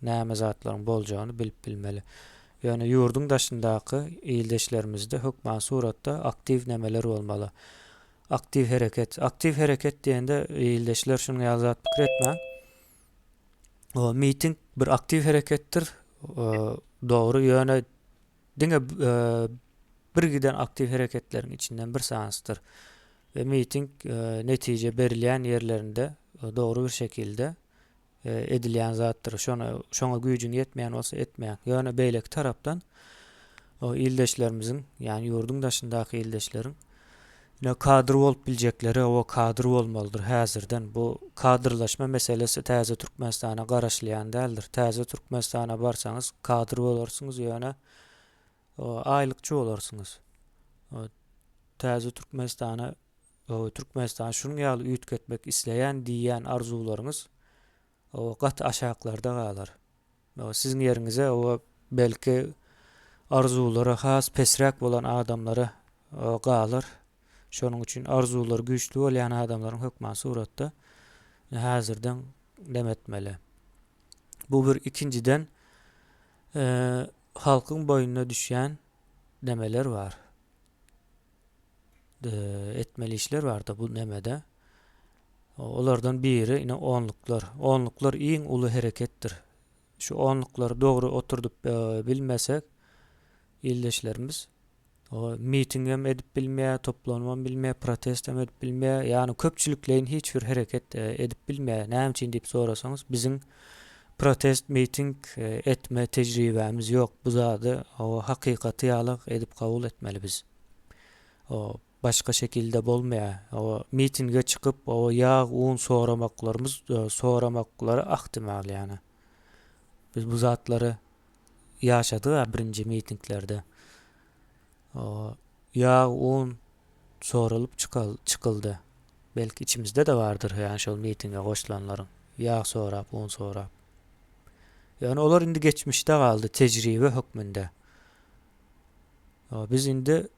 näme zatlaryň boljagyny bilip bilmeli ýöne ýurduň daşyndaky ildeşlerimizde hökman suratda aktiw nemeler bolmaly Aktiw hereket. Aktiw hereket diýende ildeşler şunuň ýaly zat pikir etmäň. O miting bir aktiw hereketdir. Dogry, ýöne diňe e, bir giden aktiw hereketleriň içinden bir sanysydyr. We miting e, netije berilýän ýerlerinde e, dogry bir şekilde edilýän zatdyr. Şona şoňa güýjüň ýetmeýän bolsa etmäň. Ýöne beýleki tarapdan o ildeşlerimiziň, ýagny ýurduň daşyndaky ildeşleriň ine kadr bolup biljekleri o kadr bolmalydyr häzirden. Bu kadrlaşma meselesi täze Türkmenistana garaşylýan däldir. Täze Türkmenistana barsaňyz kadr bolarsyňyz, ýöne aýlykçy bolarsyňyz. Täze Türkmenistana Türkmenistany şunuň ýaly üýtgetmek isleýän diýýän arzuwlaryňyz gaty aşaklarda galar. Siziň ýeriňize belki arzuwlary has pesräk bolan adamlara galar. Şonuň üçin arzuwlary güýçli bolýan adamlaryň hökman suratda häzirden dem etmeli. Bu bir ikinjiden halkyň boýnuna düşýän nemeler bar. etmeli işler bardy bu nemede. Olardan biri ine onluklar. Onluklar iň uly hereketdir. Şu onluklary dogry oturdyp e, bilmesek ildeşlerimiz o miting hem edip bilmeýär, toplanmam bilmeýär, protest hem edip bilmeýär. Ýagny köpçülikleýin hiç bir hereket e, edip bilmeýär. Näme üçin diýip sorasaňyz, biziň protest, miting e, etme tejribämiz ýok. Bu zady o hakykaty ýaly edip kabul etmeli biz. O başga şekilde bolmaýar. O mitinge çykyp, o ýag, un soramaklarymyz, e, soramaklary ahtimal ýagny. Biz bu zatlary ýaşadyk birinji mitinglerde. O ýag, un soralyp çykal, çykyldy. Belki içimizde-de bardyr, ýagny şol mitinge goşulanlaryň. Ýag sorap, un sorap. Ýöne olar indi geçmişde galdy, tejribe hökmünde. Biz indi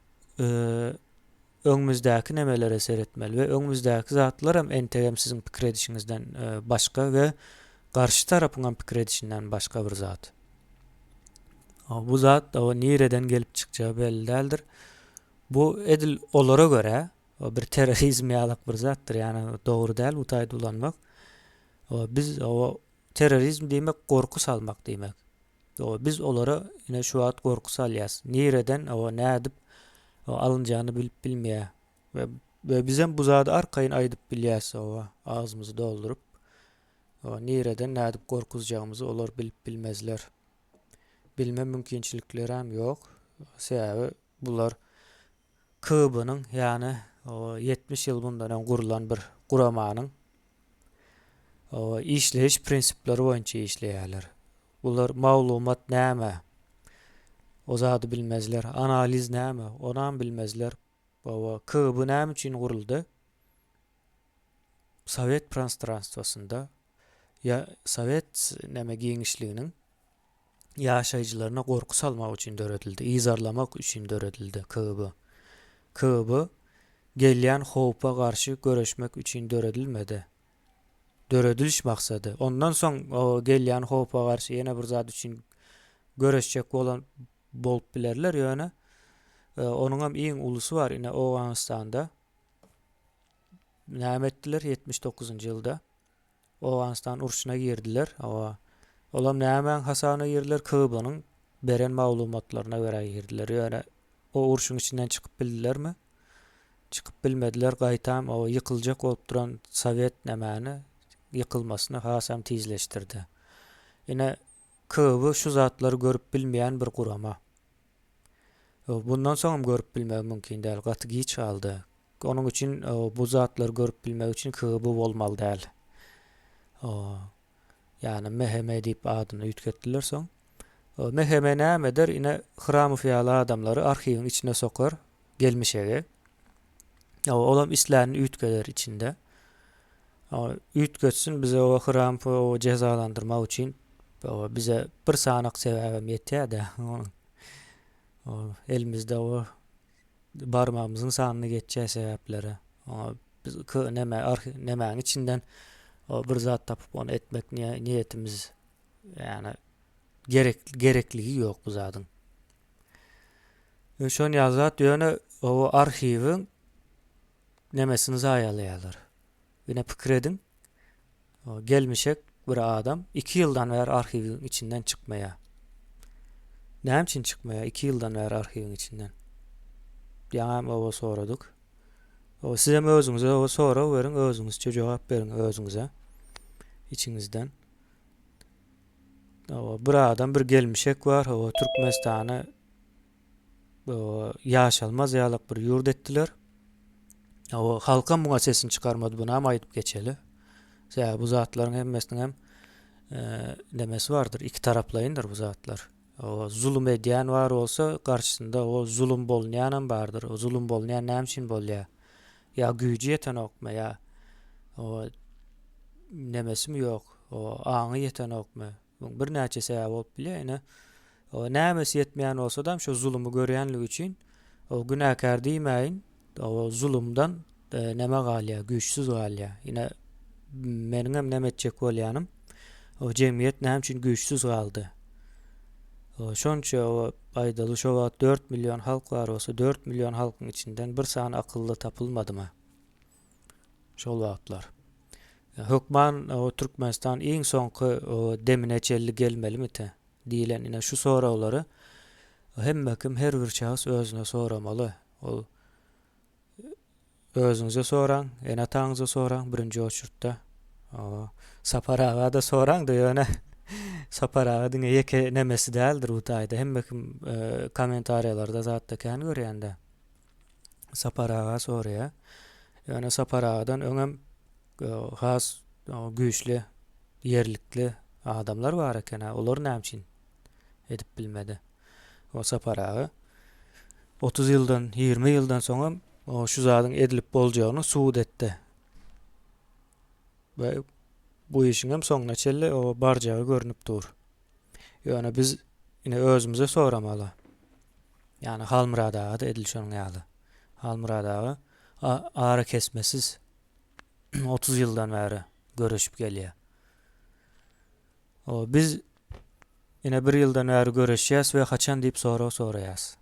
öňümizdäki nemelere seretmeli we öňümizdäki zatlar hem entegem siziň pikir edişiňizden başga we garşy tarapyň hem pikir edişinden başga bir zat. Bu zat o nireden gelip çykjagy belli däldir. Bu edil olara görä bir terrorizm ýalak bir zatdyr. Ýagny dogry däl bu taýda ulanmak. Biz o terrorizm diýmek gorky salmak diýmek. Biz olara ine şu wagt gorky salýas. Nireden o nädip alynjagyny bilip bilmeýär. We we bizem bu zady arkaýyn aýdyp bilýäs owa agzymyzy dolduryp. O nireden nädip gorkuzjagymyzy olar bilip bilmezler. Bilme mümkinçiliklerem ýok. Sebäbi bular KB-nyň ýagny 70 ýyl mundan öň gurlan bir guramanyň işleýiş prinsipleri boýunça işleýärler. Bular maglumat näme? O zady bilmezler. Analiz näme? Onam bilmezler. Hawa, KGB näme üçin guruldy? Sowet prostranstwosynda ýa sowet näme giňişliginiň ýaşaýjylaryna gorky salmak üçin döredildi, yzarlamak üçin döredildi KGB. KGB gelýän howpa garşy göreşmek üçin döredilmedi. Dörediliş maksady. Ondan soň gelýän howpa garşy ýene bir zat üçin göreşjek bolan bolup bilerler ýöne onuňam iň ulusy bar ine Owganystanda näme etdiler 79-njy ýylda Owganystan urşuna girdiler. Hawa. Olam nämäň hasabyna girdiler? KGB-niň beren maglumatlaryna görä girdiler. Ýöne o urşuň içinden çykyp bildilermi? Çykyp bilmediler. Gaýtam o ýykyljak bolup duran sowet nämäni ýykylmasyny hasam tizleşdirdi. Ine KGB şu zatlary görüp bilmeýän bir gurama. Bundan soňam görüp bilmegi mümkin däl. Gaty giç galdy. Onuň üçin bu zatlary görüp bilmek üçin KGB bolmaly däl. Ýagny MHM diýip adyny üýtgetdiler soň. MHM näme eder? Ine Hramow ýaly adamlary arhiwiň içine sokar, gelmişegi. Olam islänini üýtgeder içinde. Üýtgetsin bize o Hramowy jezalandyrmak üçin bize bir sanak sebäbem ýetýär-de. Elimizde o barmagymyzyň sanyny geçýär sebäpleri. Oňa biz neme nemäň içinden bir zat tapyp ony etmek niýetimiz ýagny gerek gerekligi ýok bu zadyň. Şon ýaly zat ýöne o arhiwiň nemesini zaýalaýarlar. Ine pikir ediň. Gelmişek bir adam 2 ýyldan bäri arhiwiň içinden çykmaýar. Näme üçin çykmaýar 2 ýyldan bäri arhiwiň içinden? Ýaňam oba soradyk. O sizem özüňize o sorag beriň, özüňizçe jogap beriň özüňize. Içiňizden. O bir adam bir gelmişek bar, o Türkmenistany ýaşalmaz ýalak bir ýurt etdiler. O halkam muňa sesini çykarmady, bunam aýdyp geçeli. Sebäbi bu zatlaryň hemmesiniň hem e, nemesi bardyr, iki taraplaýyndyr bu zatlar. O zulum edýän bar bolsa, garşysynda o zulum bolunýan hem bardyr. O zulum bolunýan näme üçin bolýar? Ýa güýji ýetenokmy, ýa o nemesimi ýok, o aňy ýetenokmy? Muň birnäçe sebäbi bolup bilýär. Ine, o nämesi ýetmeýän bolsadam şo zulumy görýänligi üçin o günäkär diýmäýin, o zulumdan e, neme galýar, güýçsüz galýar. Ine, meniňem näme etjek bolýanym, o jemgyýet näme üçin güýçsüz galdy? O şonça o aýdaly şo wagt 4 million halk bar bolsa, 4 million halkyň içinden bir sany akylly tapylmadymy? Şol wagtlar. Hökman o Türkmenistan iň soňky demine çenli gelmelimite diýlen ine şu soraglary hemme kim her bir şahs özüne soramaly. Ol özüňize soraň, ene-ataňyza soraň birinji oçurtda. Sapar aga-da soraň-da ýöne Sapar aga diňe ýeke nemesi däldir bu taýda. Hemme kim e, kommentariýalarda zatda kän görýän-de. Sapar aga soraýar. Ýöne Sapar agadan öňem e, has e, güýçli, ýerlikli adamlar bar eken. Olar näme üçin edip bilmedi? O Sapar aga 30 ýyldan, 20 ýyldan soňam şu zadyň edilip boljagyny subut etdi. We bu işiň hem soňuna çenli o barjagy görnüp dur. Ýöne biz ine özümize soramaly. Ýagny Halmyrat aga-da edil şonuň ýaly. Halmyrat aga arakesmesiz 30 ýyldan bäri göreşip gelýär. O biz ine bir ýyldan bäri göreşýäs we haçan diýip sorag soraýas.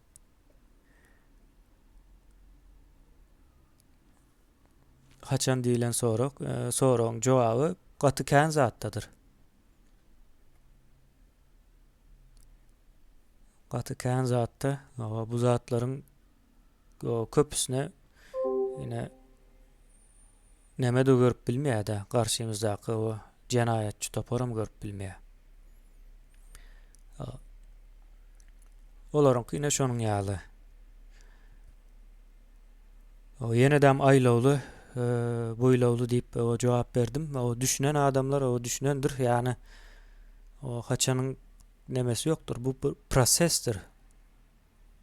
Haçan diýlen sorag, e, soragyň jogaby gaty kän zatdadyr. Gaty kän zatda. Bu zatlaryň köpüsine ine neme-de görüp bilmeýär-de, garşymyzdaky o jenaýatçy toparam görüp bilmeýär. Olaryňky ine şonuň ýaly. O ýene-de aýlawly, e, buýlawly diýip o jogap berdim. O düşünen adamlar o düşünendir. Ýagny o haçanyň nemesi ýokdur. Bu bir prosesdir.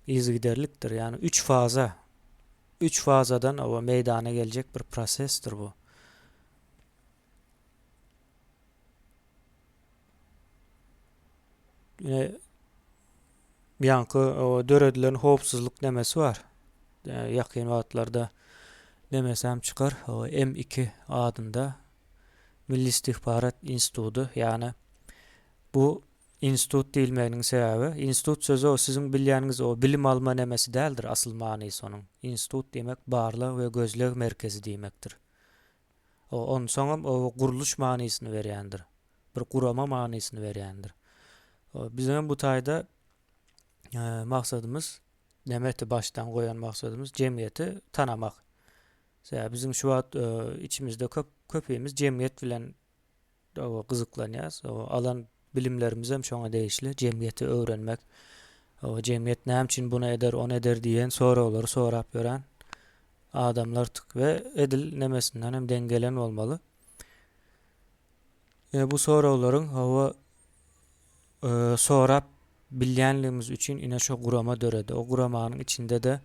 Yzygiderlikdir. Ýagny üç faza. Üç fazadan oba meýdana geljek bir prosesdir bu. Ine ýaňky döredilen howpsuzlyk nemesi bar. Ýakyn wagtlarda nemesi hem çykar. M2 adynda Milli istihbarat instituty, ýagny bu institut diýilmeginiň sebäbi, institut sözi o siziň bilýäniňiz o bilim alma nemesi däldir asyl manysy onuň. Institut diýmek barlag we gözleg merkezi diýmekdir. Onsoňam o gurluş manysyny berýändir. Bir gurama manysyny berýändir. Biziňem bu taýda maksadymyz nemeti başdan goýan maksadymyz jemgyýeti tanamak. Sebäbi biziň şu wagt içimizde köp köpimiz jemgyýet bilen gyzyklanýarys. Alan bilimlerimiz hem şoňa degişli, jemgyýeti öwrenmek. Jemgyýet näme üçin bunu eder, ony eder diýen soraglary sorap ýören adamlardyk we edil nemesinden hem deň gelen bolmaly. E, bu soraglaryň hawa e, sorap bilýänligimiz üçin ine şo gurama döredi. O guramanyň içinde-de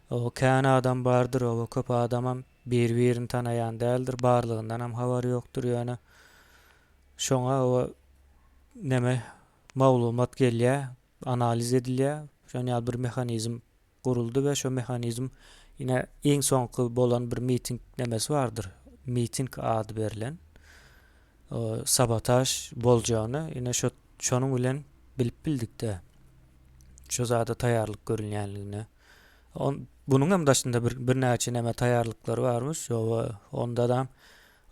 o kän adam bardyr, o köp adamam bir-birini tanaýan däldir, barlygyndanam habary ýokdur ýöne şoňa o neme maglumat gelýär, analiz edilýär. Şon ýaly bir mehanizm guruldy we şo mehanizm ine iň soňky bolan bir miting nemesi bardyr. Miting ady berlen sabotaž boljagyny ine şo şonuň bilen bilip bildikde şo zada taýýarlyk görülýänligine. On bunuň hem daşynda bir birnäçe neme taýýarlyklary barmyş. Onda da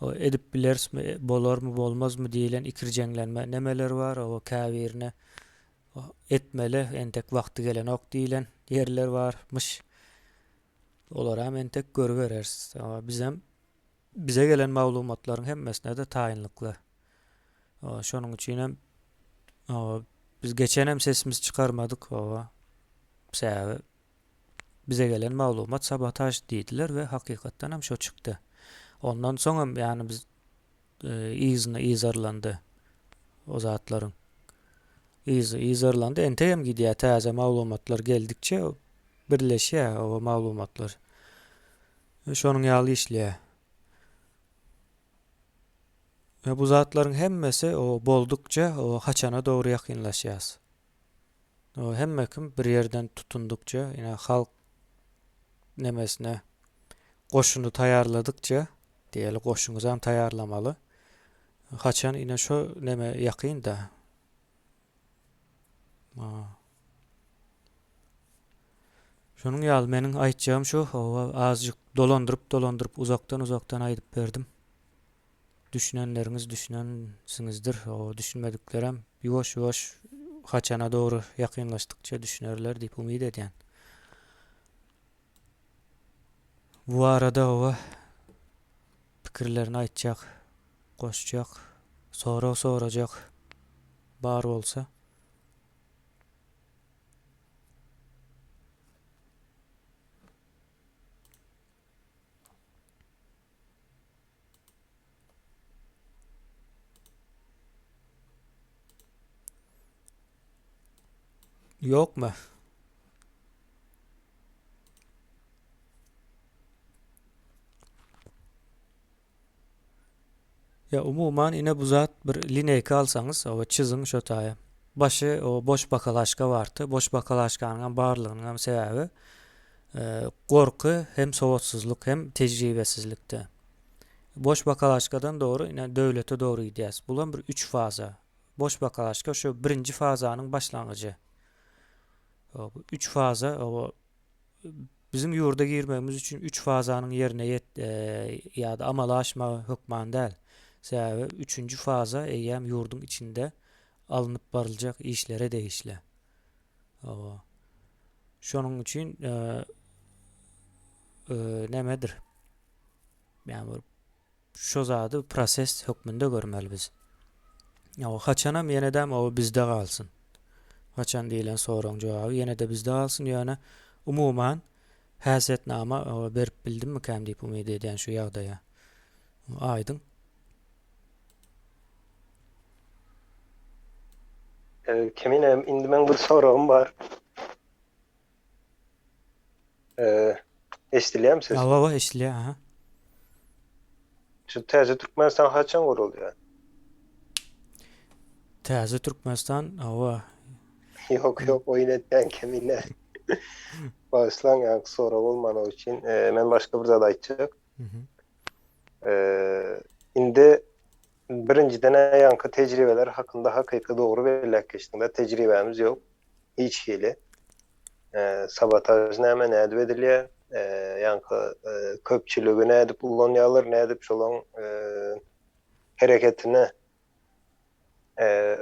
edip bilerismi, bolarmy, bolmazmy diýlen ikirjeňlenme nemeleri bar. O käbirine Etmeli, entek wagty gelenok diýlen ýerler barmyş. Olaram entek görübereris. Bizem bize gelen maglumatlaryň hemmesine-de taýynlykly. Şonuň üçinem biz geçenem sesimizi çykarmadyk. Sebäbi bize gelen maglumat sabotaž diýdiler we hakykatdan hem şo çykdy. Ondan soňam ýagny biz yzyny yzarlandy o zatlaryň. Yzy yzarlandy, entegem gidýär, täze maglumatlar geldikçe birleşýär o maglumatlar. Şonuň ýaly işleýär. We bu zatlaryň hemmesi o boldukça o haçana dogry ýakynlaşýas. O hemme kim bir ýerden tutundykça, ine halk nemesine goşuny taýýarladykça, diýeli goşuňyzam taýýarlamaly. Haçan ine şo neme ýakyn-da. Şonuň ýaly meniň aýtjagym şu, hawa azjyk dolandyryp dolandyryp uzakdan uzakdan aýdyp berdim. Düşünenleriňiz düşünensiňizdir, hawa düşünmediklerem ýuwaş ýuwaş haçana dogry ýakynlaşdykça düşünerler diýip umyt edýän. Bu barada hawa pikirlerini aýtjak, goşjak, sorag sorajak bar bolsa. Ýokmy? Ýa umuman ine bu zat bir lineýka alsaňyz, oba çyzyň şo taýa. Başy o boş bakalaşka bardy. Boş bakalaşkanyň hem barlygynyň hem sebäbi e, gorky hem sowatsyzlyk hem tejribesizlikde. Boş bakalaşkadan dogry ine döwlete dogry gidýäs. Bulam bir üç faza. Boş bakalaşka şu birinji fazanyň başlangyjy. Üç faza o biziň ýurda girmegimiz üçin üç fazanyň ýerine ýet e, ýa-da amala aşmagy hökman däl. Sebäbi üçünji faza eýýäm ýurduň içinde alnyp baryljak işlere degişli. Hawa. Şonuň üçin e, e, nämedir? Ýagny bir Şo zady proses hökmünde görmeli biz. O haçanam ýenedem o bizde galsyn. Haçan diýlen soragyň jogaby ýene-de bizde galsyn, ýöne umuman häsiýetnama berip bildimmikäm diýip umyt edýän şu ýagdaýa. Aýdyň. Kemine indi meň bir soragym bar. Eşidilýärmi ses? Hawa, hawa, eşidilýär, aha. Şu täze Türkmenistan haçan gurulýar? Täze Türkmenistan, hawa. Ýok, ýok, oýun etýän kemine. Bagyşlaň, ýaňky sorag bolmany üçin. Men başga bir zat aýtjak. Indi birinjiden ýaňky tejribeler hakynda hakyky dogry belläp geçdiňde, tejribämiz ýok hiç hili. Sabotaž näme, nädip edilýär, ýaňky köpçüligi nädip ullanýarlar, nädip şolaň hereketini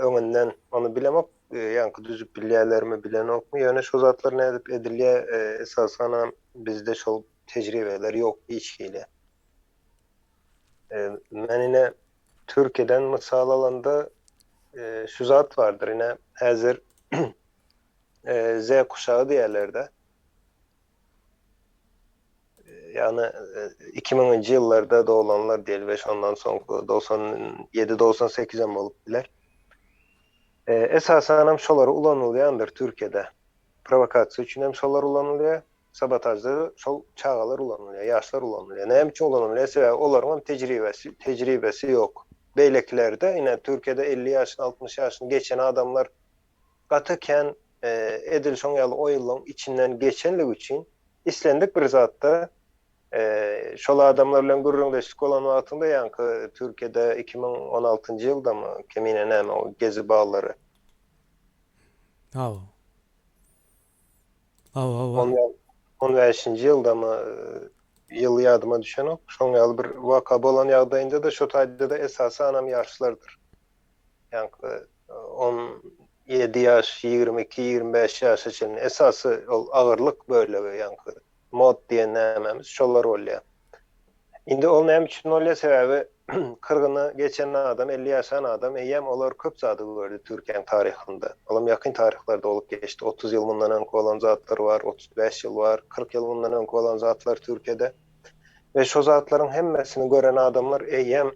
öňünden ony bilemok, ýaňky düzüp bilýärlermi, bilenokmy, ýöne şo zatlar nädip edilýär, esasanam bizde şol tejribeler ýok hiç hili. Men ine Türkiýeden mysal alanda şu zat bardyr, ine häzir Z kuşagy diýerler-de. Ýagny 2000-nji ýyllarda doglanlar diýeli we şondan soňky 97, 98 hem bolup biler. Esasanam şolar ulanylýandyr Türkiýede. Prowokasiýa üçin hem şolar ulanylýar, sabotažda şol çagalar ulanylýar, ýaşlar ulanylýar. Näme üçin ulanylýar? Sebäbi olaryň hem tejribesi, tejribesi ýok. Beýlekilerde ine Türkiýede 50 ýaşyny, 60 ýaşyny geçen adamlar gaty kän edil şoň ýaly oýunlaryň içinden geçenligi üçin islendik bir zatda şol adamlar bilen gürrüňdeşlik bolan wagtyňda ýaňky Türkiýede 2016-njy ýyldamy kemine näme o gezi baglary. Hawa. Hawa, hawa. On bäşinji ýyldamy ýyl ýadyma düşenok. Şoň ýaly bir waka bolan ýagdaýynda-da şo taýda-da esasanam ýaşlardyr. Ýaňky 17 ýaş, 22, 25 ýaşa çenli esasy ol agyrlyk bölegi ýaňky mod diýen nämämiz şolar bolýar. Indi ol näme üçin bolýar? Sebäbi kyrgyny geçen adam, 50 ýaşan adam eýýäm olar köp zady gördi Türkiýäň taryhynda. Olam ýakyn taryhlarda bolup geçdi. 30 ýyl mundan öňki bolan zatlar bar, 35 ýyl bar, 40 ýyl mundan öňki bolan zatlar Türkiýede. We şo zatlaryň hemmesini gören adamlar eýýäm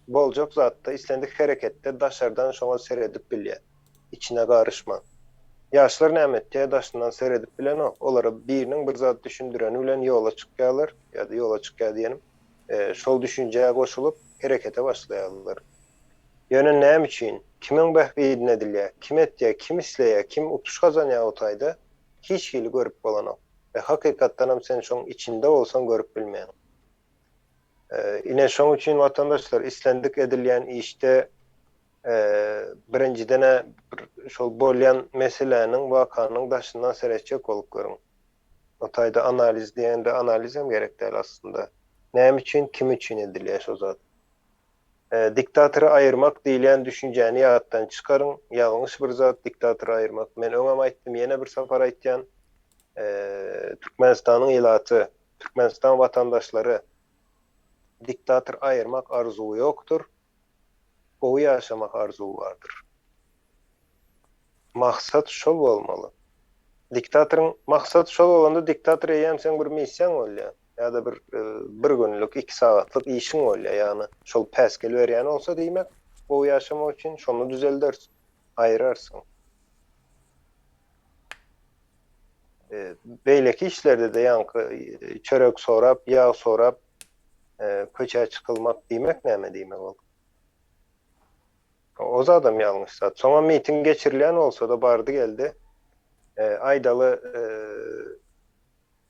boljak zatda, islendik hereketde daşardan şoňa seredip bilýär. Içine garyşman. Ýaşlar näme etýär, daşyndan seredip bilenok. Olara biriniň bir zat düşündireni bilen ýola çykýarlar, ýa-da ýola çykýar diýenim, şol düşünjä goşulyp herekete başlaýarlar. Ýöne näme üçin, kimiň bähbidine edilýär, kim etýär, kim isleýär, kim utuş gazanýar o taýda, hiç hili görüp bolanok. We hakykatdanam sen şoň içinde bolsaň görüp bilmeýäň. Ine şoň üçin watandaşlar islendik edilýän işde birinjiden-ä bir şol bolýan meseläniň, wakanyň daşyndan seretjek bolup görüň. O taýda analiz diýende analizem gerek däl aslynda. Näme üçin, kim üçin edilýär şo zat. Diktatory aýyrmak diýilýän düşünjäni ýatdan çykaryň, ýalňyş bir zat diktatory aýyrmak. Men öňem aýtdym, ýene bir sapar aýtýan, Türkmenistanyň ilaty, Türkmenistan watandaşlary diktator aýyrmak arzuwy ýokdur, gowy ýaşamak arzuwy bardyr. Maksat şol bolmaly. Diktatoryň maksat şol bolanda diktator eýýäm seň bir missiýaň bolýar. Ýa-da bir bir günlük, iki sagatlyk işiň bolýar. Ýagny şol päsgel berýän bolsa diýmek, gowy ýaşamak üçin şony düzeldersiň, aýyrarsyň. Beýleki işlerde-de ýaňky çörek sorap, ýag sorap köçä çykylmak diýmek näme diýmek ol? O zadam ýalňyş zat. Soňam miting geçirilýän bolsa-da bardy-geldi. Aýdaly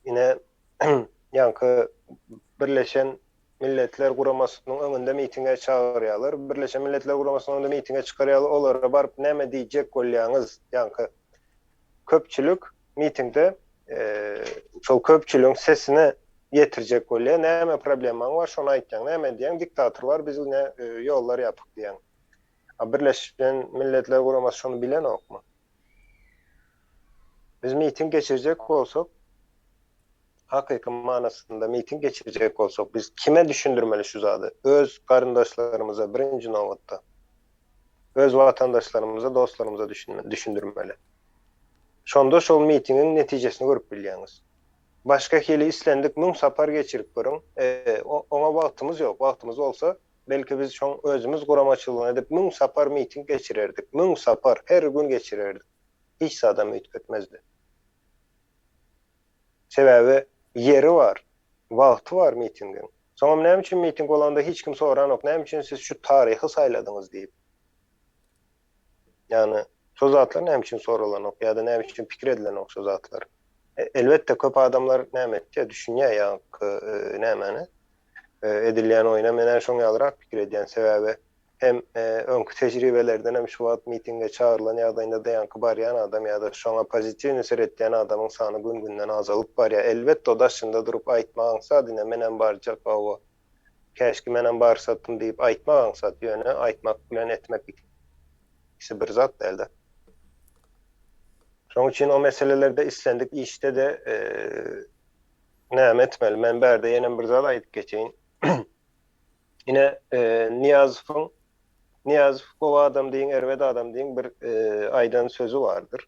ine ýaňky Birleşen Milletler Guramasynyň öňünde mitinge çagyrýarlar. Birleşen Milletler Guramasynyň öňünde mitinge çykarýarlar. Olara baryp näme diýjek bolýaňyz? Ýaňky köpçülik mitingde şol köpçüligiň sesini ýetirjek bolýar. Näme problemaň bar, şony aýtýaň. Näme diýýäň? Diktator bar, biz ine ýollar ýapyk diýýäň. A Birleşen Milletler Guramasy şony bilenokmy? Biz miting geçirjek bolsak, hakyky manysynda miting geçirjek bolsak, biz kime düşündirmeli şu zady? Öz garyndaşlarymyza birinji nobatda. Öz watandaşlarymyza, dostlarymyza düşündirmeli. Şonda şol mitingiň netijesini görüp bilýäňiz. Başga hili islendik müň sapar geçirip görüň. Oňa wagtymyz ýok. Wagtymyz bolsa, belki biz şoň özümiz guramaçylygyny edip müň sapar miting geçirerdik. Müň sapar, her gün geçirerdik. Hiç zadam üýtgetmezdi. Sebäbi. Ýeri bar, wagty bar mitingiň. Soňam näme üçin miting bolanda hiç kim soranok, näme üçin siz şu taryhy saýladyňyz diýip. Ýagny şo zatlar näme üçin soralanok ýa-da näme üçin pikir edilenok şo zatlar. Elbetde köp adamlar näme etýär, düşünýär ýaňky nämäni edilýän oýna men-ä şoň ýalyrak pikir edýän. Sebäbi hem öňki tejribelerden hem şu wagt mitinge çagyrylan ýagdaýynda-da ýaňky barýan adam ýa-da şoňa pozitiwnyý seretýän adamyň sany gün-günden azalyp barýar. Elbetde o daşynda durup aýtmak aňsat, ine menem barjak, hawa, käşki menem barsadym diýip aýtmak aňsat, ýöne aýtmak bilen etmek ikisi bir zat däl-de. Şonuň üçin o meselelerde islendik işde-de näme etmeli? Men bärde ýenem bir zat aýdyp geçeýin. Ine, Nyýazowyň, Nyýazow gowy adam diýiň, erbet adam diýiň bir aýdan sözi bardyr.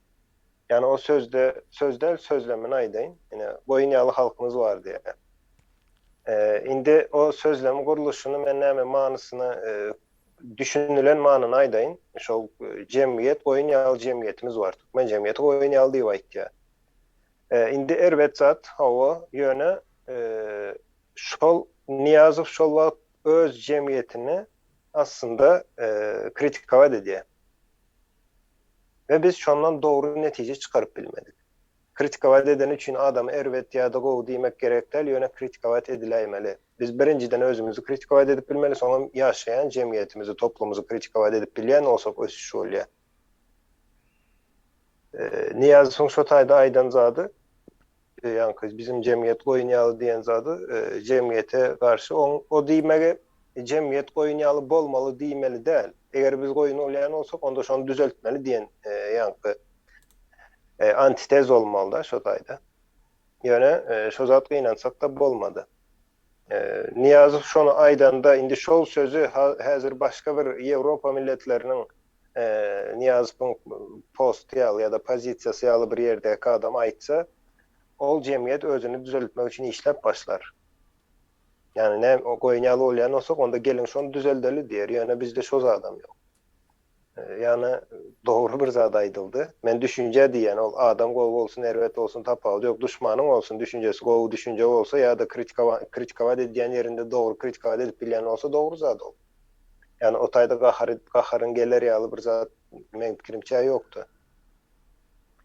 Ýagny o sözde, söz däl, sözlemini aýdaýyn. Ine, goýun ýaly halkymyz bar diýýär. Indi o sözlemiň gurluşyny men näme manysyny, düşünilen manyny aýdaýyn. Şol jemgyýet, goýun ýaly jemgyýetimiz bar. Türkmen jemgyýeti goýun ýaly diýip aýtýar. Indi erbet zat, hawa, ýöne şol Nyýazow şol wagt öz jemgyýetini aslynda kritikowat edýär. We biz şondan dogry netije çykaryp bilmedik. Kritikowat edeni üçin adamy erbet ýa-da gowy diýmek gerek däl, ýöne kritikowat ediläýmeli. Biz birinjiden özümizi kritikowat edip bilmeli, soňam ýaşaýan jemgyýetimizi, toplumyzy kritikowat edip bilýän bolsak ösüş bolýar. Nyýazowyň şo taýda aýdan zady, ýaňky bizim jemgyýet goýun ýaly diýen zady jemgyýete garşy oň o diýmegi jemgyýet goýun ýaly bolmaly diýmeli däl. Eger biz goýun bolýan bolsak, onda şony düzeltmeli diýen ýaňky antitez bolmaly-da şo taýda. Ýöne şo zat gynansak-da bolmady. Nyýazow şony aýdanda indi şol sözi häzir başga bir Ýewropa milletleriniň Nyýazowyň posty ýaly ýa-da pozisiýasy ýaly bir ýerdäki adam aýtsa, ol jemgyýet özüni düzeltmek üçin işläp başlar. Ýagny näme goýun ýaly bolýan bolsak, onda geliň şony düzeldeli diýer. Ýöne bizde şo zadam ýok. Ýagny dogry bir zat aýdyldy. Men düşünje diýýän, ol adam gowy bolsun, erbet bolsun tapawudy ýok. Duşmanyň bolsun, düşünjesi gowy düşünje bolsa ýa-da kritikowat edýän ýerinde dogry kritikowat edip bilýän bolsa dogry zat ol. Ýagny o taýda gahar gaharyň geler ýaly bir zat meň pikirimçe ýokdy.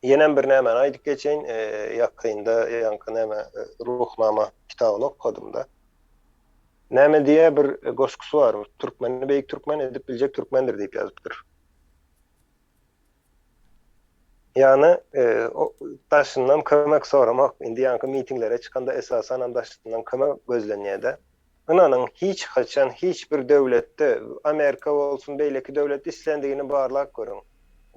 Ýenem bir nämäni aýdyp geçeýin, ýakynda ýaňky näme Ruhnama kitabyny okadym-da. Näme diýýär bir goşgusy bar, Türkmeni beýik türkmen edip biljek türkmendir diýip ýazypdyr. Ýagny daşyndan kömek soramak, indi ýaňky mitinglere çykanda esasanam daşyndan kömek gözlenýär-de. Ynanyň, hiç haçan hiç bir döwletde, Amerika bolsun, beýleki döwlet islendigini barlap görüň.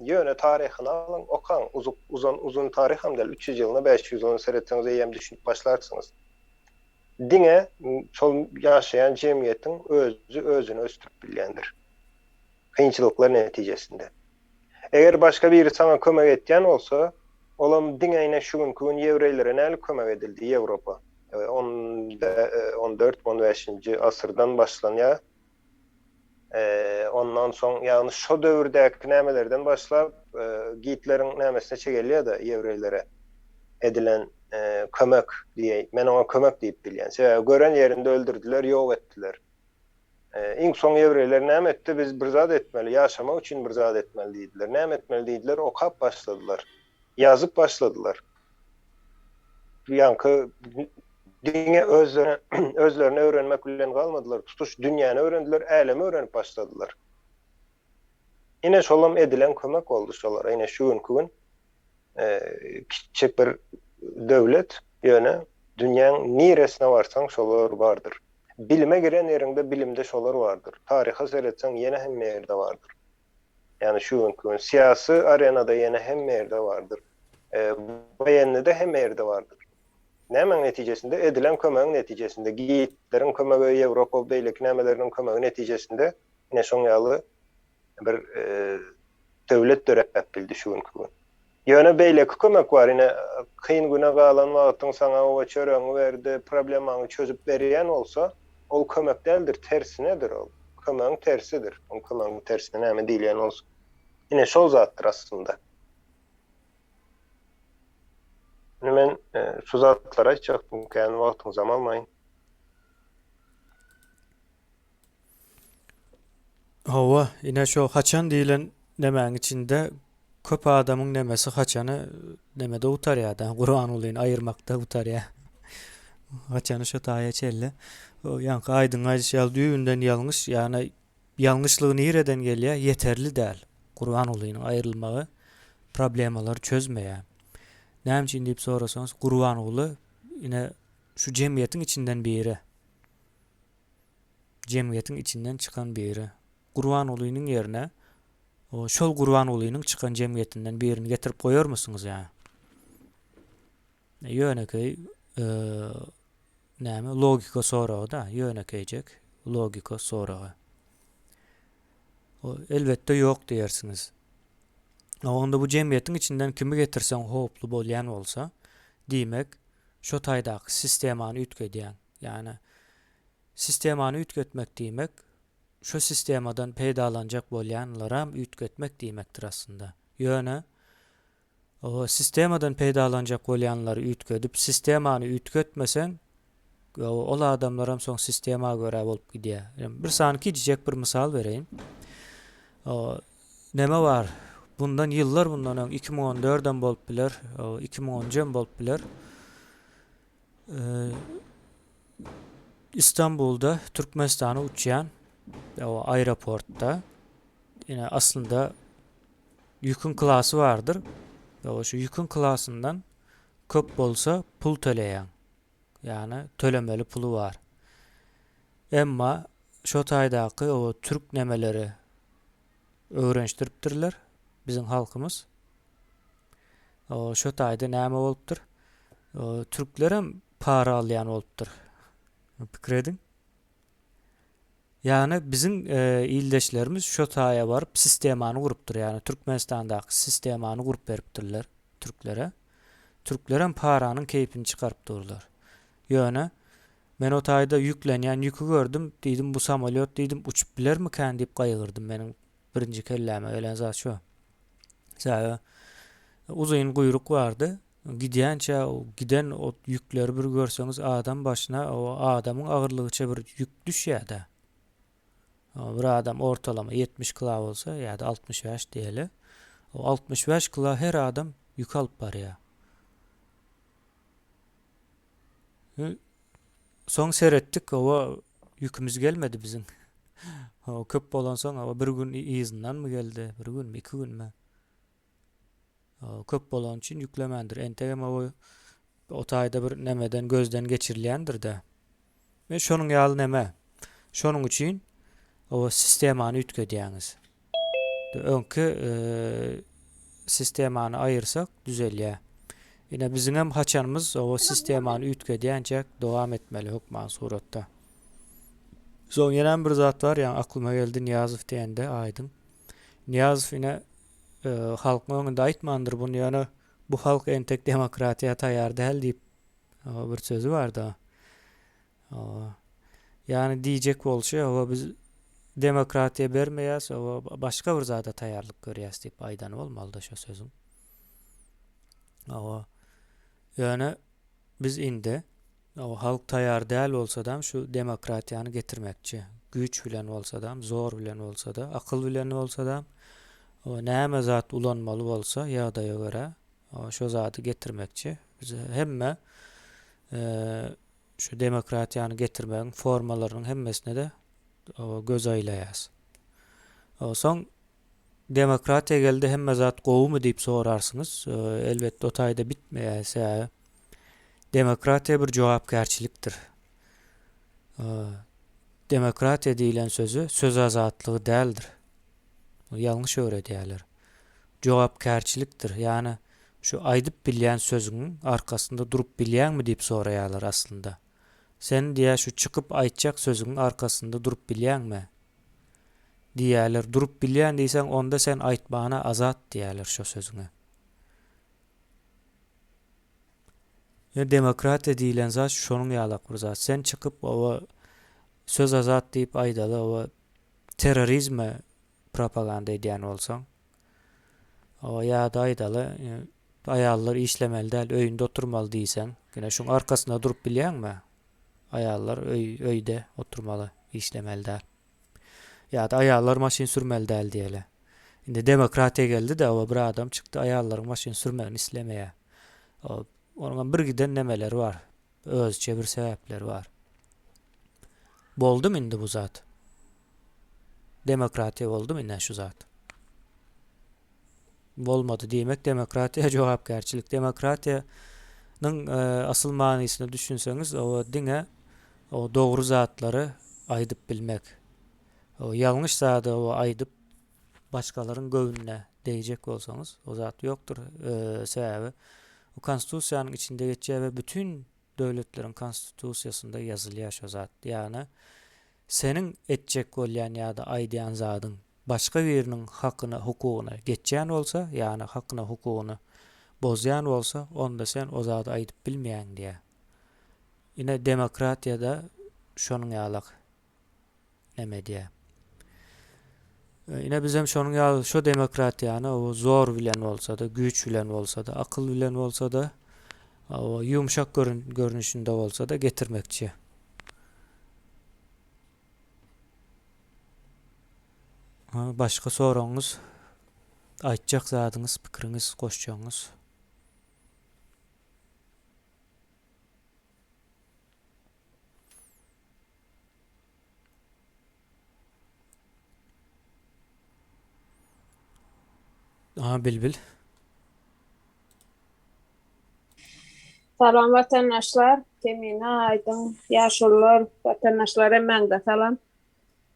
Ýöne taryhyny alyň, okaň, uzuk, uzan, uzyn taryham däl, 300 ýylyna, 500 ýylyna seretseňiz eýýäm düşünip başlarsyňyz. Diňe şol ýaşaýan jemgyýetiň özi özüni ösdürip bilýändir. Kynçylyklar netijesinde. Eger başga biri saňa kömek etýän bolsa, olam diňe ine şu günki gün ýewreýlere näli kömek edildi, Ýewropa. On on dört, on bäşinji asyrdan başlanýar. Ondan soň, ýagny şo döwürdäki nämelerden başlap, Gitleriň nämesine çegelýär-de ýewreýlere edilen kömek diýeýin. Men oňa kömek diýip bilýän. Sebäbi gören ýerinde öldürdiler, ýok etdiler. Iň soň ýewreýler näme etdi? Biz bir zat etmeli, ýaşamak üçin bir zat etmeli diýdiler. Näme etmeli diýdiler? Okap başladylar. Ýazyp başladylar. Ýaňky diňe özlerine özlerini öwrenmek bilen galmadylar, tutuş dünýäni öwrendiler, älemi öwrenip başladylar. Ine şolam edilen kömek boldy şolara. Ine şu günki gün kiçijek bir döwlet, ýöne dünýäň niresine barsaň şolar bardyr. Bilime giren ýeriňde bilimde şolar bardyr. Taryha seretseň ýene hemme ýerde bardyr. Ýagny şu günki gün syýasy arenada ýene hemme ýerde bardyr. Woýennide hemme ýerde bardyr. Nämäň netijesinde? Edilen kömegiň netijesinde, Gitleriň kömegi, Ýewropa beýleki nämeleriniň kömegi netijesinde ine şoň ýaly bir döwlet döräp bildi şu günki gün. Ýöne beýleki kömek bar, ine, kyn güne galan wagtyň saňa oba çöregiňi berdi, problemaňy çözüp berýän bolsa, ol kömek däldir, tersinedir ol. Kömegiň tersidir. Oň kömegiň tersine näme diýilýän bolsa. Ine, şol zatdyr aslynda. Indi men şu zatlary aýtjakdym, kän wagtyňyzam almaýyn. Hawa, ine şo haçan diýlen nemäň içinde köp adamyň nemesi haçany nemede gutarýar-da, Gurbangulyny aýyrmakda gutarýar. Haçany şo taýa çenli. Ýaňky Aýdyň aýdyşy ýaly düýbünden ýalňyş, ýagny ýalňyşlygy nireden gelýär? Ýeterli däl. Gurbangulynyň aýrylmagy problemalary çözmeýär. Näme üçin diýip sorasaňyz, Gurbanguly ine şu jemgyýetiň içinden biri. Jemgyýetiň içinden çykan biri. Gurbangulynyň ýerine şol Gurbangulynyň çykan jemgyýetinden birini getirip goýarmysyňyz ýa? Ýönekeý näme logika soragy-da, ýönekeýjek logika soragy. Elbetde ýok diýersiňiz. Onda bu jemgyýetiň içinden kimi getirseň howply bolýan bolsa, diýmek, şo taýdaky sistemany üýtgedýäň. Ýagny sistemany üýtgetmek diýmek, şo sistemadan peýdalanjak bolýanlaram üýtgetmek diýmekdir aslynda. Ýöne o sistemadan peýdalanjak bolýanlary üýtgedip, sistemany üýtgetmeseň, ol adamlaram soň sistema görä bolup gidýär. Bir sany kiçijek bir mysal bereýin. O neme bar? Bundan ýyllar bundan öň 2014-em bolup biler, 2010-em bolup biler. Istanbulda Türkmenistana uçýan aeroportda ine aslynda ýüküň klasy bardyr. Şu ýüküň klasyndan köp bolsa pul töleýäň. Ýagny tölemeli puly bar. Emma şo taýdaky o türk nemeleri öwrenişdiripdirler biziň halkymyz. Şo taýda näme bolupdyr? Türklerem para alýan bolupdyr. Pikir ediň. Ýagny biziň ildeşlerimiz şo taýa baryp sistemany gurupdyr. Ýagny Türkmenistandaky sistemany gurup beripdirler türklere. Türklerem paranyň keýpini çykaryp durlar. Ýöne men o taýda ýüklenýän ýüki gördüm, diýdim bu samolýot diýdim uçup bilermikän diýip gaýgyrdym. Meniň birinji kelläme gelen zat şo. Sebäbi uzyn guýruk bardy. Gidýänçä giden o ýükleri bir görseňiz adam başyna o adamyň agyrlygyça bir ýük düşýär-dä. Bir adam ortalama 70 kila bolsa ýa-da 65 diýeli. O 65 kila her adam ýük alyp barýar. Soň seretdik, owa ýükümiz gelmedi biziň. O köp bolansoň, owa bir gün yzyndanmy geldi, bir günmi, iki günmi? Köp bolany üçin ýüklemändir. Entegem o o taýda bir nemeden gözden geçirilýändir-de. Men şonuň ýaly neme. Şonuň üçin o sistemany üýtgedýäňiz. Öňki e, sistemany aýyrsak düzelýär. Ine biziňem haçanymyz o sistemany üýtgedýänçäk dowam etmeli hökman suratda. Soň ýenem bir zat bar, ýaňy aklyma geldi Nyýazow diýende aýdyň. Nyýazow ine e, halkyň öňünde aýtmandyr buny ýöne bu halk entek demokratiýa taýýar däl diýip bir sözi barda. Ýagny diýjek bolşy, hawa biz demokratiýa bermeýäs, hawa başga bir zada taýýarlyk görýäs diýip aýdany bolmalyda şo sözüň. Hawa. Ýöne biz indi hawa halk taýýar däl bolsadam şu demokratiýany getirmekçi. Güýç bilen bolsadam, zor bilen bolsada, akyl bilen bolsadam, hawa näme zat ulanmaly bolsa ýagdaýa görä, hawa şo zady getirmekçi. Biz hemme Şu demokratiýany getirmegiň formalarynyň hemmesine-de göz aýlaýas. Soň demokratiýa geldi hemme zat gowumy diýip sorarsyňyz. Elbetde o taýda bitmeýär sebäbi demokratiýa bir jogapkärçilikdir. Demokratiýa diýlen sözi söz azatlygy däldir. Ýalňyş öwredýärler. Jogapkärçilikdir. Ýagny Şu aýdyp bilýän sözüňiň arkasynda durup bilýäňmi diýip soraýarlar aslynda. Sen diýýär şu çykyp aýtjak sözüňiň arkasynda durup bilýäňmi? Diýýärler. Durup bilýän diýseň onda sen aýtmana azat diýýärler şo sözüňe. Ýöne demokratiýa diýlen zat şonuň ýalak bir zat. Sen çykyp oba söz azat diýip aýdaly oba terrorizme propaganda edýän bolsaň, Oba ýa-da aýdaly. Aýallar işlemeli däl, öýünde oturmaly diýseň, ine şuň arkasynda durup bilýäňmi? Aýallar öý öýde oturmaly, işlemeli däl. Ýa-da aýallar maşyn sürmeli däl diýeli. Indi demokratiýa geldi-de, oba bir adam çykdy, aýallaryň maşyn sürmegini islemeýär. Onuňam bir giden nemeleri bar. Özüçe bir sebäpleri bar. Boldumy indi bu zat? Demokratiýa boldumy ine şu zat? Bolmady. Diýmek demokratiýa jogapkärçilik. Demokratiýanyň asyl manysyna düşünseňiz, o diňe o dogry zatlary aýdyp bilmek. O ýalňyş zady o aýdyp başgalaryň göwnüne degjek bolsaňyz, o zat ýokdur. Sebäbi o konstitusiýanyň içinde geçýär we bütin döwletleriň konstitusiýasynda ýazylýar şo zat. Ýagny seniň etjek bolýan ýa-da aýdýan zadyň başga biriniň hakyna, hukugyna geçýän bolsa, ýagny hakyna, hukugyny bozýan bolsa, onda sen o zady aýdyp bilmeýäň diýýär. Ine demokratiýada şonuň ýalak neme edýär. Ine bizem şonuň ýaly şo demokratiýany o zor bilen bolsa-da, güýç bilen bolsa-da, akyl bilen bolsa-da, o ýumşak görnüşinde bolsa-da getirmekçi. Başga soragyňyz, aýtjak zadyňyz, pikiriňiz, goşjagyňyz? Aha Bilbil. Salam watandaşlar, Kemine, Aýdyň, ýaşulular, watandaşlar hemmäňize salam.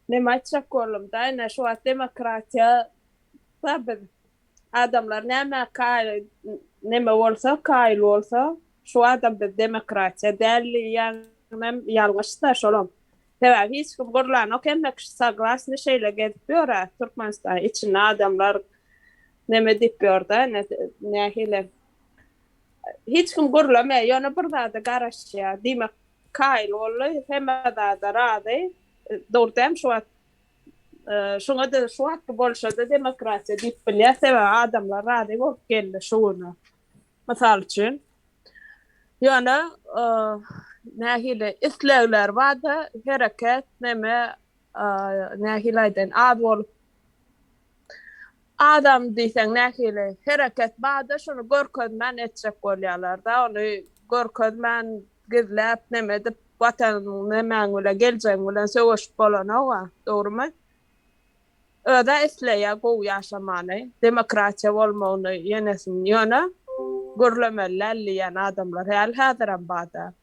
Neme aýtjak boldum-da, ine şu wagt demokratiýa da biz adamlar nämä kaýyl neme bolsa kaýyl bolsa şu adam biz demokratiýa däl diýýänem ýalňyş-da şolam. Sebäbi hiç kim gurlanok hemme kişi soglasny şeýle gezip ýör-ä Türkmenistan içinde adamlar neme diýip ýör-de nähili hiç kim gürlemeýär ýöne bir zada garaşýar diýmek kaýyl boldy hemme zada razy dogry dämi şu wagt şuňa-da şu wagtky bolşa-da demokratiýa diýip bilýär sebäbi adamlar razy bolup geldi şu güne mysal üçin ýöne nähili islegler barda hereket neme nähili aýdaýyn az bolup Adam diýseň nähili hereket barda şony görkezmän etjek bolýalarda ony görkezmän gizläp neme edip watanyň nemäň bilen geljegiň bilen söweşip bolanoga dogrymy özä isleýä gowy ýaşamany demokratiýa bolmagyny ýenesini ýöne gürlemeli däl diýýän adamlar häli häzirem barda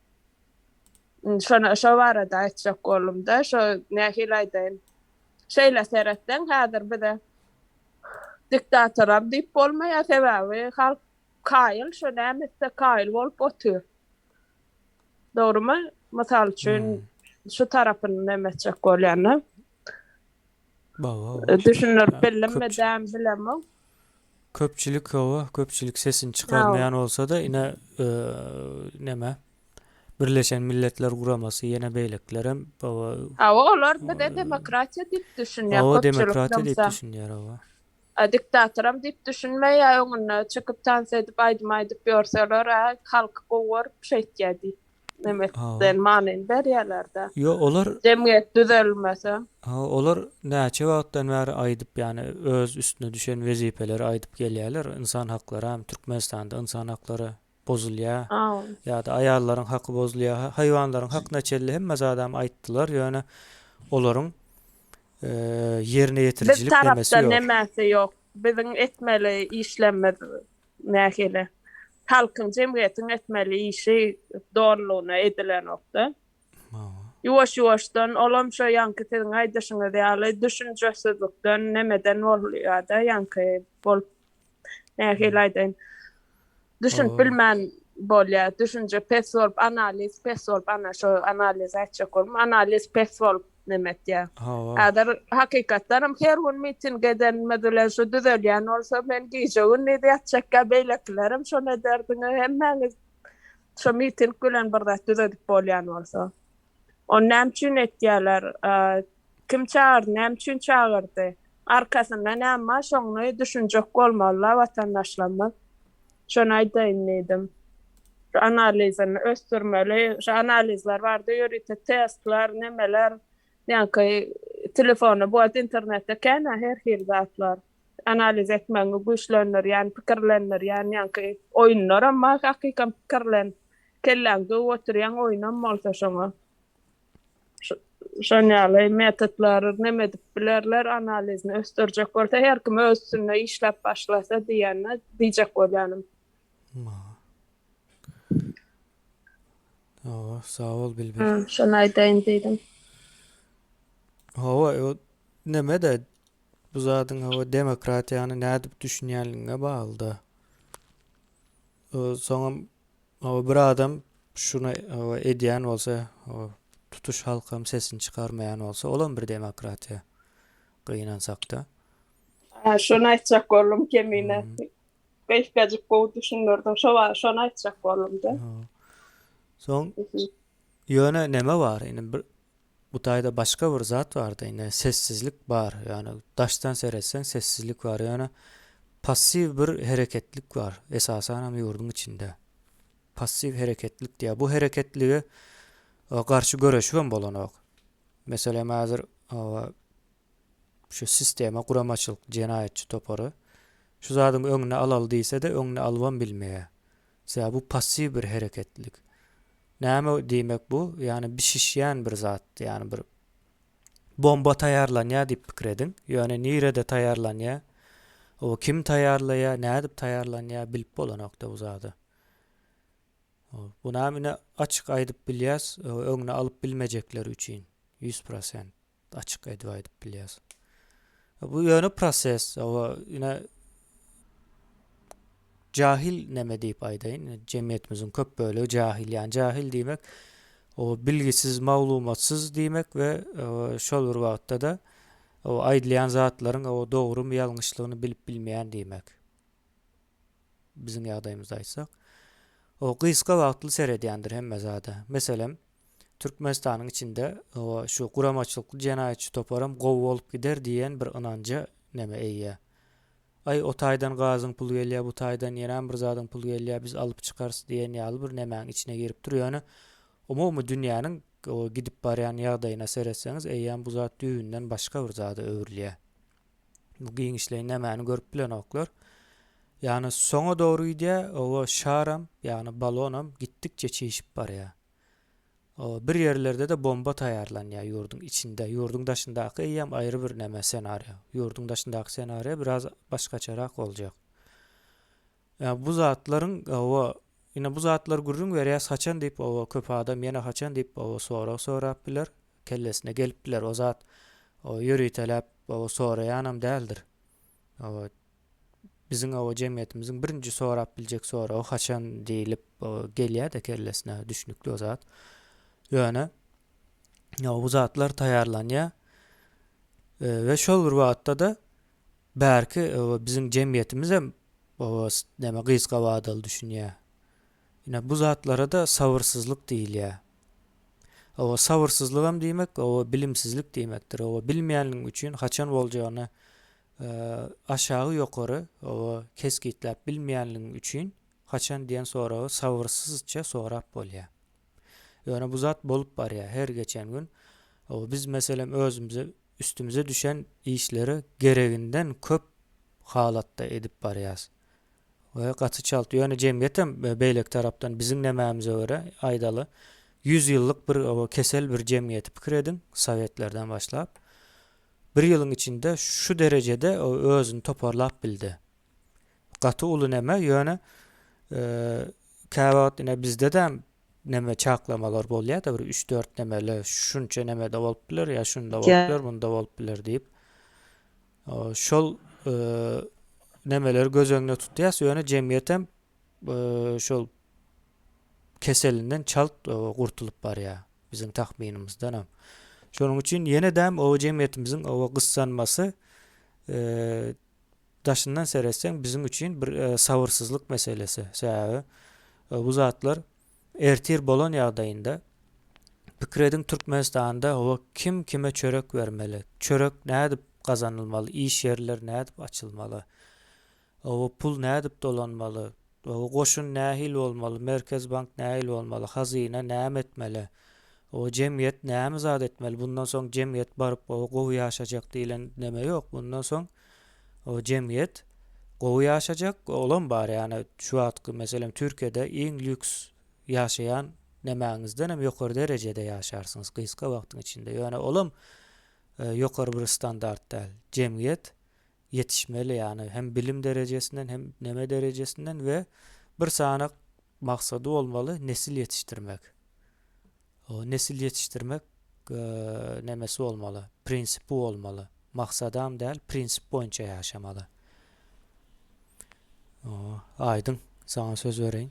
şony şo barada aýtjak boldumda şo nähili aýdaýyn Şeýle seretseň häzir bize diktatoram diýip bolmaýar sebäbi halk kaýyl şo näme etse kaýyl bolup otyr. Dogrymy? Mysal üçin şu tarapyny neme etjek bolýan-da. Düşündirip bildimmi dämi bilemok. Köpçülik hawa, köpçülik sesini çykarmaýan bolsa-da ine neme Birleşen Milletler Guramasy ýene beýlekilerem hawa. Hawa olar bize demokratiýa diýip düşünýär Hawa demokratiýa diýip düşünýär hawa. A diktatoram diýip düşünmeýär öňünde çykyp tans edip aýdym aýdyp ýörseler a halky gowy görüp şeýtýär diýip neme diýen manyny berýärlerde. Ýo olar Jemgyýet düzelmese. Hawa olar näçe wagtdan bäri aýdyp ýany öz üstüne düşen wezipeleri aýdyp gelýärler ynsan haklary hem Türkmenistanda ynsan haklary bozulýar ýa-da aýallaryň haky bozulýar, haýwanlaryň hakyna çenli hemme zadam aýtdylar, ýöne olaryň ýerine ýetirijilik nemesi ýok. Biz tarapdan nemesi ýok. Biziň etmeli işlerimiz nähili? Halkyň, jemgyýetiň etmeli işi dolulygyna edilenokda. Ýuwaş-ýuwaşdan olam şo ýaňky siziň aýdyşyňyz ýaly düşünjesizlikden nemeden bolýada ýaňky bolup nähili aýdaýyn düşünip bilmän bolýar düşünje pes bolup analiz pes bolup ana şo analiz aýtjak boldum analiz pes bolup neme etýär häzir hakykatdanam her gün miting edenimiz bilen şu düzelýän bolsa men gije gündiz ýatjakka beýlekilerem şony ederdiňiz hemmäňiz şo miting bilen bir zat düzedip bolýan bolsa. Ony näme üçin etýärler? Kim çagyrdy, näme üçin çagyrdy? Arkasynda näme bar, şoňny düşünjek bolmalylar watandaşlarymyz. Şony aýdaýyn diýdim. Şu analizini ösdürmeli. Şu analizler barda ýörite testler, nemeler, ýaňky telefonda bu wagt internetde kän-ä her hili zatlar. Analiz etmegiňi güýçlendirýän, pikirlendirýän ýaňky oýunlaram bar, hakykan pikirlen. Kelläňi döwüp oturýaň oýunam bolsa şoňa. Şon ýaly metodlary neme edip bilerler, analizini ösdürjek bolsa her kim öz üstünde işläp başlasa diýende diýjek bolýanym. Hawa, sag bol Bilbil. Şony aýdaýyn diýdim. Hawa, o neme-de bu zadyň hawa demokratiýany nädip düşünýänligiňe bagly-da. Soňam Hawa bir adam şuny hawa edýän bolsa, hawa tutuş halkam sesini çykarmaýan bolsa, olam bir demokratiýa. Gynansakda. Ha, şony aýtjak boldum Kemine. Gysgajyk gowy düşündirdiň. Şo bar, şony aýtjak boldum-da. Soň ýöne neme bar? Indi bir bu taýda başga bir zat barda, indi sessizlik bar. Ýöne daşdan seretseň sessizlik bar. Ýöne passiw bir hereketlik bar. Esasanam ýurduň içinde. Passiw hereketlik diýýär. Bu hereketlige garşy göreşibem bolanok. Meselem häzir şu sistema guramaçylyk jenaýatçy topary şu zadyň öňüni alaly diýse-de öňüni alybam bilmeýär. Sebäbi bu passiw bir hereketlik. Näme diýmek bu? Ýagny bişişýän bir zat, ýagny bir bomba taýýarlanýar diýip pikir ediň. Ýöne nirede taýýarlanýar? O kim taýýarlaýar, nädip taýýarlanýar bilip bolanokda bu zady. Bunam ine açyk aýdyp bilýäs, öňüni alyp bilmejekleri üçin 100%. Açyk edip aýdyp bilýäs. Bu ýöne proses, owa ine jahil neme diýip aýdaýyn, jemgyýetimiziň köp bölegi jahil, ýani jahil diýmek o bilgisiz, maglumatsyz diýmek we şol bir wagtda-da o aýdylýan zatlaryň o dogrumy ýalňyşlygyny bilip bilmeýän diýmek. Biziň ýagdaýymyzda aýtsak. O gysga wagtly seredýändir hemme zada. Meselem, Türkmenistanyň içinde şu guramaçylykly jenaýatçy toparam gowy bolup gider diýen bir ynanja neme eýe. Aý o taýdan gazyň puly gelýär, bu taýdan ýenäm bir zadyň puly gelýär, biz alyp çykarys diýen ýaly bir nemäň içine giripdir. Ýöne umumy dünýäniň gidip barýan ýagdaýyna seretseňiz eýýäm bu zat düýbünden başga bir zada öwrülýär. Bu giňişleýin nämäni görüp bilenoklar. Ýagny soňa dogry gidýär, oba şaram, ýagny balonam gitdikçe çişip barýar. Bir ýerlerde-de bomba taýýarlanýar ýurduň içinde. Ýurduň daşyndaky eýýäm aýry bir näme ssenariýa. Ýurduň daşyndaky ssenariýa biraz başgaçarak boljak. Ýa bu zatlaryň oba ine bu zatlar gürrüň berýäs haçan diýip oba köp adam ýene haçan diýip oba sorag sorap biler. Kellesine gelip biler o zat o ýöriteläp oba soraýanam däldir. Oba biziň oba jemgyýetimiziň birinji sorap biljek soragy haçan diýlip gelýär-de kellesine düşnükli o zat. Ýöne bu zatlar taýýarlanýar we şol bir wagtda-da bärki biziň jemgyýetimizem näme gysga wadaly düşünýär. Ine bu zatlara-da sabyrsyzlyk diýilýär. Oba sabyrsyzlygam diýmek, oba bilimsizlik diýmekdir. Oba bilmeýänligiň üçin haçan boljagyny aşagy ýokary oba kesgitläp bilmeýänligiň üçin haçan diýen soragy sabyrsyzça sorap bolýar. Ýöne bu zat bolup barýar her geçen gün. Oba biz meselem özümize üstümize düşen işleri gereginden köp halatda edip barýas. We gaty çalt. Ýöne jemgyýetem beýleki tarapdan biziň nemämize görä aýdaly 100 ýyllyk bir kesel bir jemgyýeti pikir ediň, sowetlerden başlap. Bir ýylyň içinde şu derejede özüni toparlap bildi. Gaty uly neme, ýöne käwagt ine bizde-de neme çaklamalar bolýar-da bir üç-dört nemeli şunça nemede bolup biler ýa şunda bolup biler, bunda bolup biler diýip. Şol nemeleri göz öňünde tutýas, ýöne jemgyýetem şol keselinden çalt gurtulyp barýar biziň tahminimizdenem. Şonuň üçin ýene-de o jemgyýetimiziň o gyssanmasy daşyndan seretseň biziň üçin bir sabyrsyzlyk meselesi. Sebäbi bu zatlar Ertir bolan ýagdaýynda pikir ediň Türkmenistanda hawa kim kime çörek bermeli, çörek nädip gazanylmaly, iş ýerleri nädip açylmaly, hawa pul nädip dolanmaly. Goşun nähili bolmaly, Merkez bank nähili bolmaly, hazyna näme etmeli, o jemgyýet näme zat etmeli, bundan soň jemgyýet baryp gowy ýaşajak diýlen neme ýok, bundan soň o jemgyýet gowy ýaşajak, olam bar ýagny şu wagtky meselem Türkiýede iň lýuks ýaşaýan nemäňizden hem ýokary derejede ýaşarsyňyz gysga wagtyň içinde, ýöne olam ýokary bir standart däl, jemgyýet ýetişmeli ýagny hem bilim derejesinden hem neme derejesinden we bir sany maksady bolmaly nesil ýetişdirmek. O nesil ýetişdirmek nemesi bolmaly, prinsipi bolmaly. Maksadam däl, prinsip boýunça ýaşamaly. O, Aýdyň, saňa söz bereýin.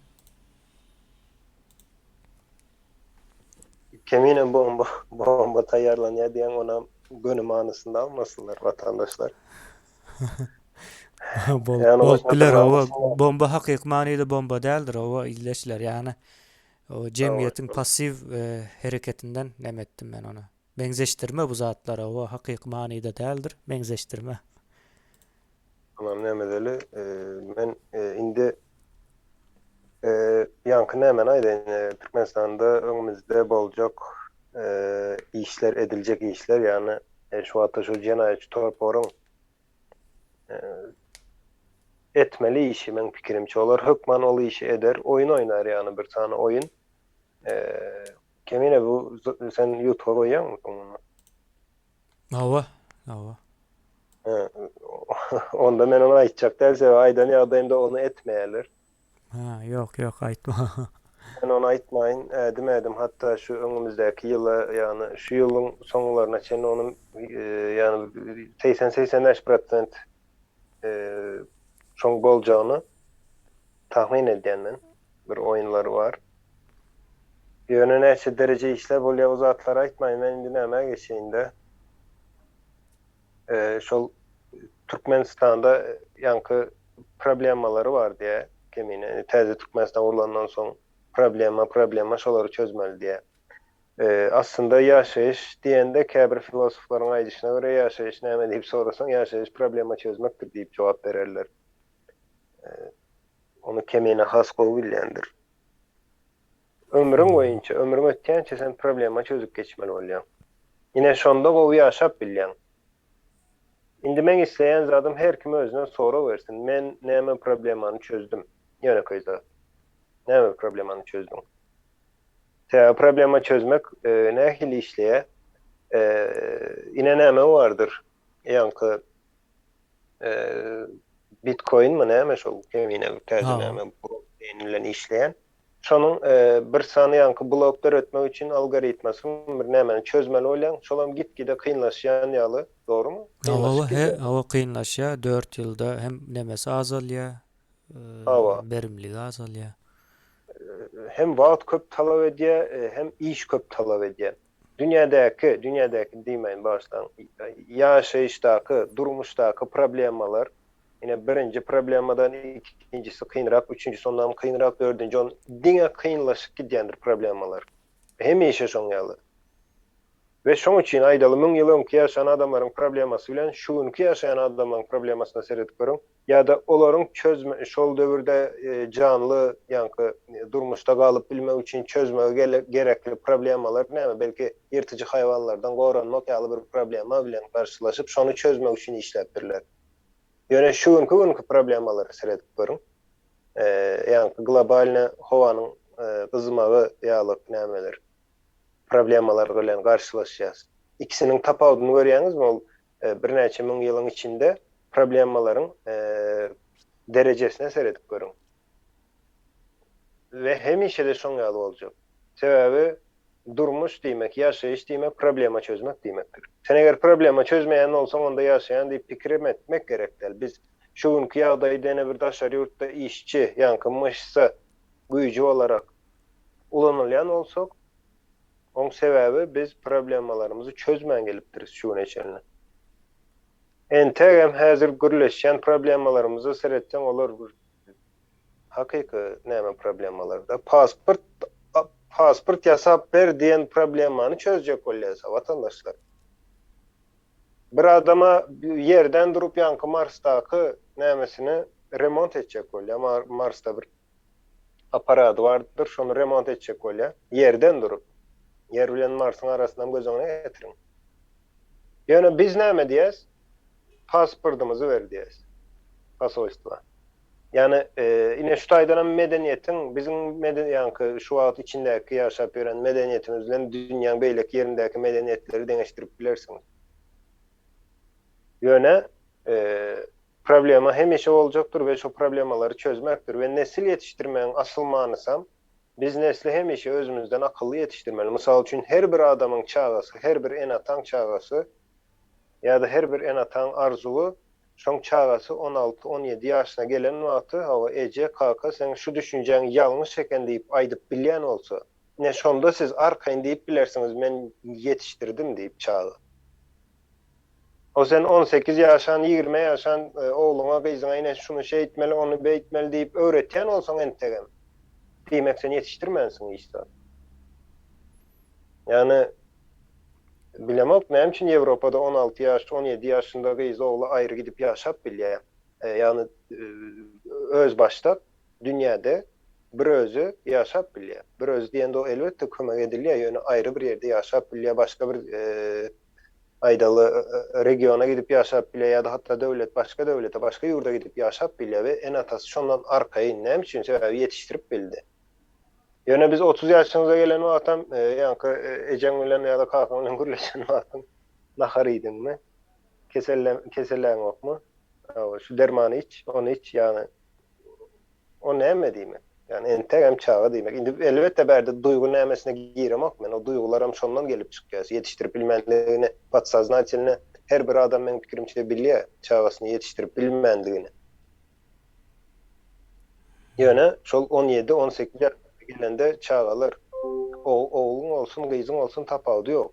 Kemine bomba bomba taýýarlanýar diýen onam göni manysynda almasynlar watandaşlar. Bolup, Ýagny bolup biler owa bomba hakyky manyda bomba däldir owa ildeşler ýagny o jemgyýetiň passiw e, hereketinden neme etdim men ony. Meňzeşdirme bu zatlara owa hakyky manyda däldir meňzeşdirme. Tamam näme edeli e, men e, indi e, ýaňky nämäni aýdaýyn Türkmenistanda öňümizde boljak işler ediljek işler ýagny şu wagtda şu jenaýatçy toparyň etmeli işi meň pikirimçe olar hökman ol işi eder oýun oýnar ýagny bir sany oýun Kemine bu sen ýutuba goýýaňmy soň muny? Hawa, hawa. Onda men ony aýtjak däl, sebäbi aýdan ýagdaýymda ony etmeýärler. Ha, ýok, ýok, aýtma. Men ony aýtmaýyn, ädim-ädim hatda şu öňümizdäki ýyla, ýagny şu ýylyň soňlaryna çenli ony, ýagny 80-85 prosent şoň boljagyny tahmyn edýän men. Bir oýunlary bar. Ýöne näçe dereje işler bolýar o zatlary aýtmaýyn men indi nämä geçeýin-de. Şol Türkmenistanda ýaňky problemalary bar diýä Kemine. Indi täze Türkmenistan gurlandan soň problema problema şolary çözmeli diýä. Aslynda ýaşaýyş diýende käbir filosoflaryň aýdyşyna görä ýaşaýyş näme diýip sorasaň ýaşaýyş problema çözmekdir diýip jogap bererler. Ony Kemine has gowy bilýändir. Ömrüň boýunça, ömrüň ötýänçä sen problema çözüp geçmeli bolýaň. Ine şonda gowy ýaşap bilýäň. Indi meň isleýän zadym her kim özüne sorag bersin, men näme problemany çözdüm? Ýönekeý zat. Näme problemany çözdüň? Sebäbi problema çözmek nähili işleýär? Ine näme bardyr? Ýaňky bitcoinmi näme şol kemine bir täze näme blockchain bilen işleýän. Şonuň bir sany ýaňky blok döretmek üçin algoritmasy bir nämäni çözmeli bolýaň. Şolam git-gide kynlaşýan ýaly, dogrumy? Hawa, he, hawa kynlaşýar. 4 ýylda hem nemesi azalýar, berimligi azalýar. Hem wagt köp talap edýär, hem iş köp talap edýär. Dünýädäki, dünýädäki diýmäýin bagyşlaň, ýaşaýyşdaky, durmuşdaky problemalar, ine birinji problemadan ikinjisi kynrak, üçünjisi ondanam kynrak, dördünji on, diňe kynlaşyp gidýändir problemalar. Hemişe şoň ýaly. We şoň üçin aýdaly müň ýyl öňki ýaşan adamlaryň problemasy bilen şu günki ýaşaýan adamlaryň problemasyna seredip görüň, ýa-da olaryň çözme şol döwürde janly ýaňky durmuşda galyp bilmek üçin çözmegi gerekli problemalar näme belki ýyrtyjy haýwanlardan goranmak ýaly bir problema bilen garşylaşyp şony çözmek üçin işläpdirler. Ýöne şu günki günki problemalara seredip görüň. Ýaňky globalny howanyň gyzmagy ýaly nämeler problemalar bilen garşylaşýas. Ikisiniň tapawudyny görýäňizmi ol birnäçe müň ýylyň içinde problemalaryň derejesine seredip görüň. We hemişe-de şoň ýaly boljak. Sebäbi durmuş diýmek, ýaşaýyş diýmek problema çözmek diýmekdir. Sen eger problema çözmeýän bolsaň, onda ýaşaýan diýip pikirem etmek gerek däl. Biz şu günki ýagdaýda ene bir daşary ýurtda işçi, ýaňky myşsa güýji bolarak ulanylýan bolsak, Oň sebäbi biz problemalarymyzy çözmän gelipdiris şu güne çenli. Entegem häzir gürleşýän problemalarymyza seretseň olar bir hakyky näme problemalarda. Pasport pasport ýasap ber diýen problemany çözjek bolýasa watandaşlar. Bir adama ýerden durup ýaňky Marsdaky nämesini remont etjek bolýar. Marsda bir. Apparady bardyr, şony remont etjek bolýar. Ýerden durup. Ýer bilen Marsyň arasynam göz öňüne getiriň. Ýöne biz näme diýýäs? Pasportymyzy ber diýýäs. Posolstwa. Ýagny, ine şu taýdanam medeniýetiň, biziň meden, ýaňky şu wagt içindäki ýaşap ýören medeniýetimiz bilen dünýäň beýleki ýerindäki medeniýetleri deňeşdirip bilersiňiz. Ýöne, problema hemişe boljakdyr we şo problemalary çözmekdir we nesil ýetişdirmegiň asyl manysam biz nesli hemişe özümizden akylly ýetişdirmeli. Mysal üçin her bir adamyň çagasy, her bir ene-ataň çagasy ýa-da her bir ene-ataň arzuwy şoň çagasy on alty, 17 ýaşyna gelen wagty hawa eje, kaka seň şu düşünjäň ýalňyş eken diýip aýdyp bilýän bolsa, ine şonda siz arkaýyn diýip bilersiňiz men ýetişdirdim diýip çaga. O sen 18 ýaşan, 20 ýaşan ogluňa, gyzyňa ine şuny şeýtmeli, ony beýtmeli diýip öwretýän bolsaň entegem, diýmek sen ýetişdirmänsiň hiç zat. Ýagny bilemok näme üçin Ýewropada 16 ýaş, 17 ýaşynda gyz ogly aýry gidip ýaşap bilýär. Ýagny özbaşdak dünýäde bir özi ýaşap bilýär. Bir özi diýende o elbetde kömek edilýär, ýöne aýry bir ýerde ýaşap bilýär, başga bir aýdaly regiona gidip ýaşap bilýär ýa-da hatda döwlet başga döwlete, başga ýurda gidip ýaşap bilýär we ene-atasy şondan arkaýyn. Näme üçin? Sebäbi ýetişdirip bildi. Ýöne biz 30 ýaşyňyza gelen wagtam, ýaňky ejeň bilen ýa-da kakaň bilen gürleşen wagtyň nahar iýdiňmi? Keselle keselläňokmy? Hawa, şu dermany iç, ony iç, ýagny O näme diýmek? Ýagny entegem çaga diýmek. Indi elbetde bärde duýgy nämesine giremok men. O duýgularam şondan gelip çykýar. Ýetişdirip bilmänligini podsoznatelno her bir adam meň pikirimçe bilýär çagasyny ýetişdirip bilmändigini. Ýöne şol 17, 18 ýaşa gelende çagalar ogluň bolsun, gyzyň bolsun tapawudy ýok.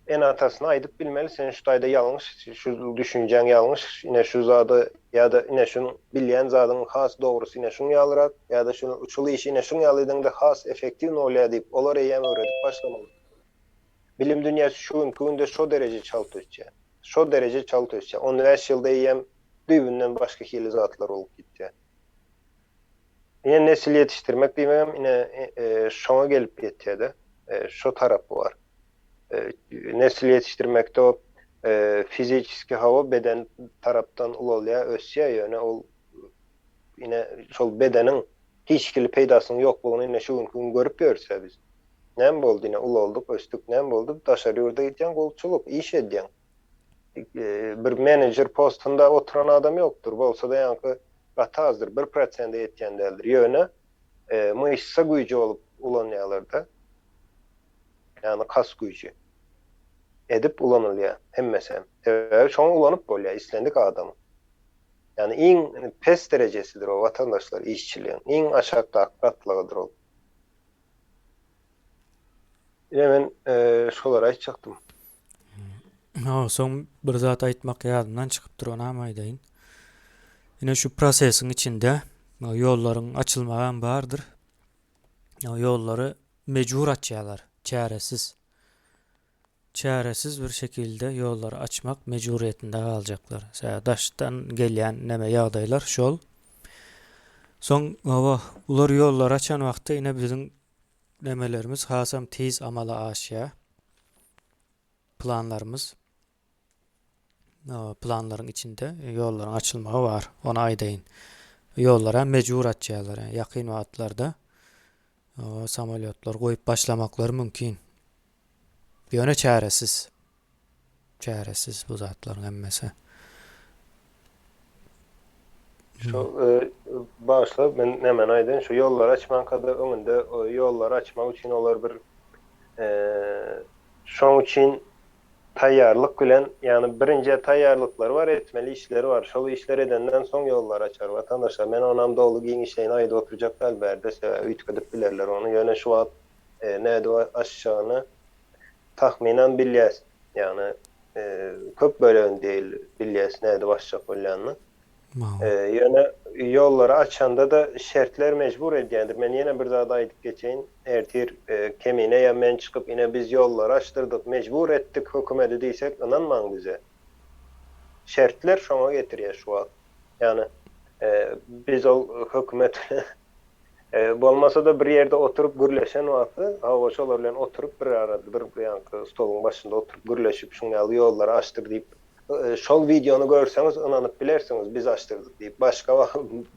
Ene-atasyna aýdyp bilmeli, sen şu taýda ýalňyş, şu düşünjäň ýalňyş, ine şu zady ýa-da ine şuň bilýän zadyň has dogrusy ine şuň ýalyrak ýa-da şuny şul işi ine şuň ýaly edeňde has effektiwny bolýar diýip, olar eýýäm öwredip başlamaly. Bilim dünýäsi şu günki günde şo dereje çalt ösýär. Şo dereje çalt ösýär. 15 ýylda eýýäm düýbünden başga hili zatlar bolup gitýär. Ine nesil ýetişdirmek diýmegem ine şoňa gelip ýetýär-de. Şo tarapy bar. Nesil ýetişdirmekde o fiziçeski hawa beden tarapdan ulalýar, ösýär, ýöne ol ine şol bedeniň hiç hili peýdasynyň ýoklugyny ine şu günki gün görüp ýörüs-ä biz. Näme boldy ine ulaldyk, ösdük, näme boldy? Daşary ýurda gidýäň gulçulyk, iş edýäň. Bir menejer postunda oturan adam ýokdur, bolsa-da ýaňky gaty azdyr, bir prosende ýetýän däldir. Ýöne myşsa güýji bolup ulanýarlar-da. Ýagny kas güýji edip ulanylýar hemmesem. Sebäbi şoňa ulanyp bolýar islendik adamy. Ýagny iň pes derejesidir o watandaşlar işçiligiň. Iň aşakdaky gatlagydyr ol. Ine men şolary aýtjakdym. Ha, soň bir zat aýtmak ýadymdan çykypdyr, onam aýdaýyn. Ine şu prosesiň içinde ýollaryň açylmagam bardyr. Ýollary mejbur açýarlar, çäresiz. Çäresiz bir şekilde ýollary açmak mejburyýetinde galjaklar. Sebäbi daşdan gelýän neme ýagdaýlar şol. Soň hawa, bular ýollary açan wagtda ine biziň nemelerimiz hasam tiz amala aşýar. Planlarymyz. Planlaryň içinde ýollaryň açylmagy bar. Ony aýdaýyn. Ýollara mejbur açýarlar. Ýakyn wagtlarda samolýotlar goýup başlamaklary mümkin. Ýöne çäresiz. Çäresiz bu zatlaryň hemmesi. Şu bagyşla men nämeni aýdaýyn şu ýollary açmankada öňünde ýollary açmak üçin olar bir şoň üçin taýýarlyk bilen ýagny birinjä taýýarlyklary bar etmeli işleri bar şol işleri edenden soň ýollary açar watandaşlar men onam doly giňişleýin aýdyp oturjak däl bärde sebäbi üýtgedip bilerler ony ýöne şu wagt nädip açjagyny tahmynan bilýäs ýagny köp bölegini diýeli bilýäs nädip açjak bolýanyny. Ýöne ýollary açanda-da şertler mejbur edýändir. Men ýene bir zady aýdyp geçeýin. Ertir Kemine ýa men çykyp ine biz ýollary açdyrdyk, mejbur etdik hökümedi diýsek ynanmaň bize. Şertler şoňa getirýär şu wagt. Ýagny biz ol hökümet bilen. Bolmasa-da bir ýerde oturyp gürleşen wagty, hawa, şolar bilen oturyp bir arada bir ýaňky stoluň başynda oturyp gürleşip şuň ýaly ýollary açdyr diýip, şol wideony görseňiz ynanyp bilersiňiz biz açdyrdyk diýip. Başga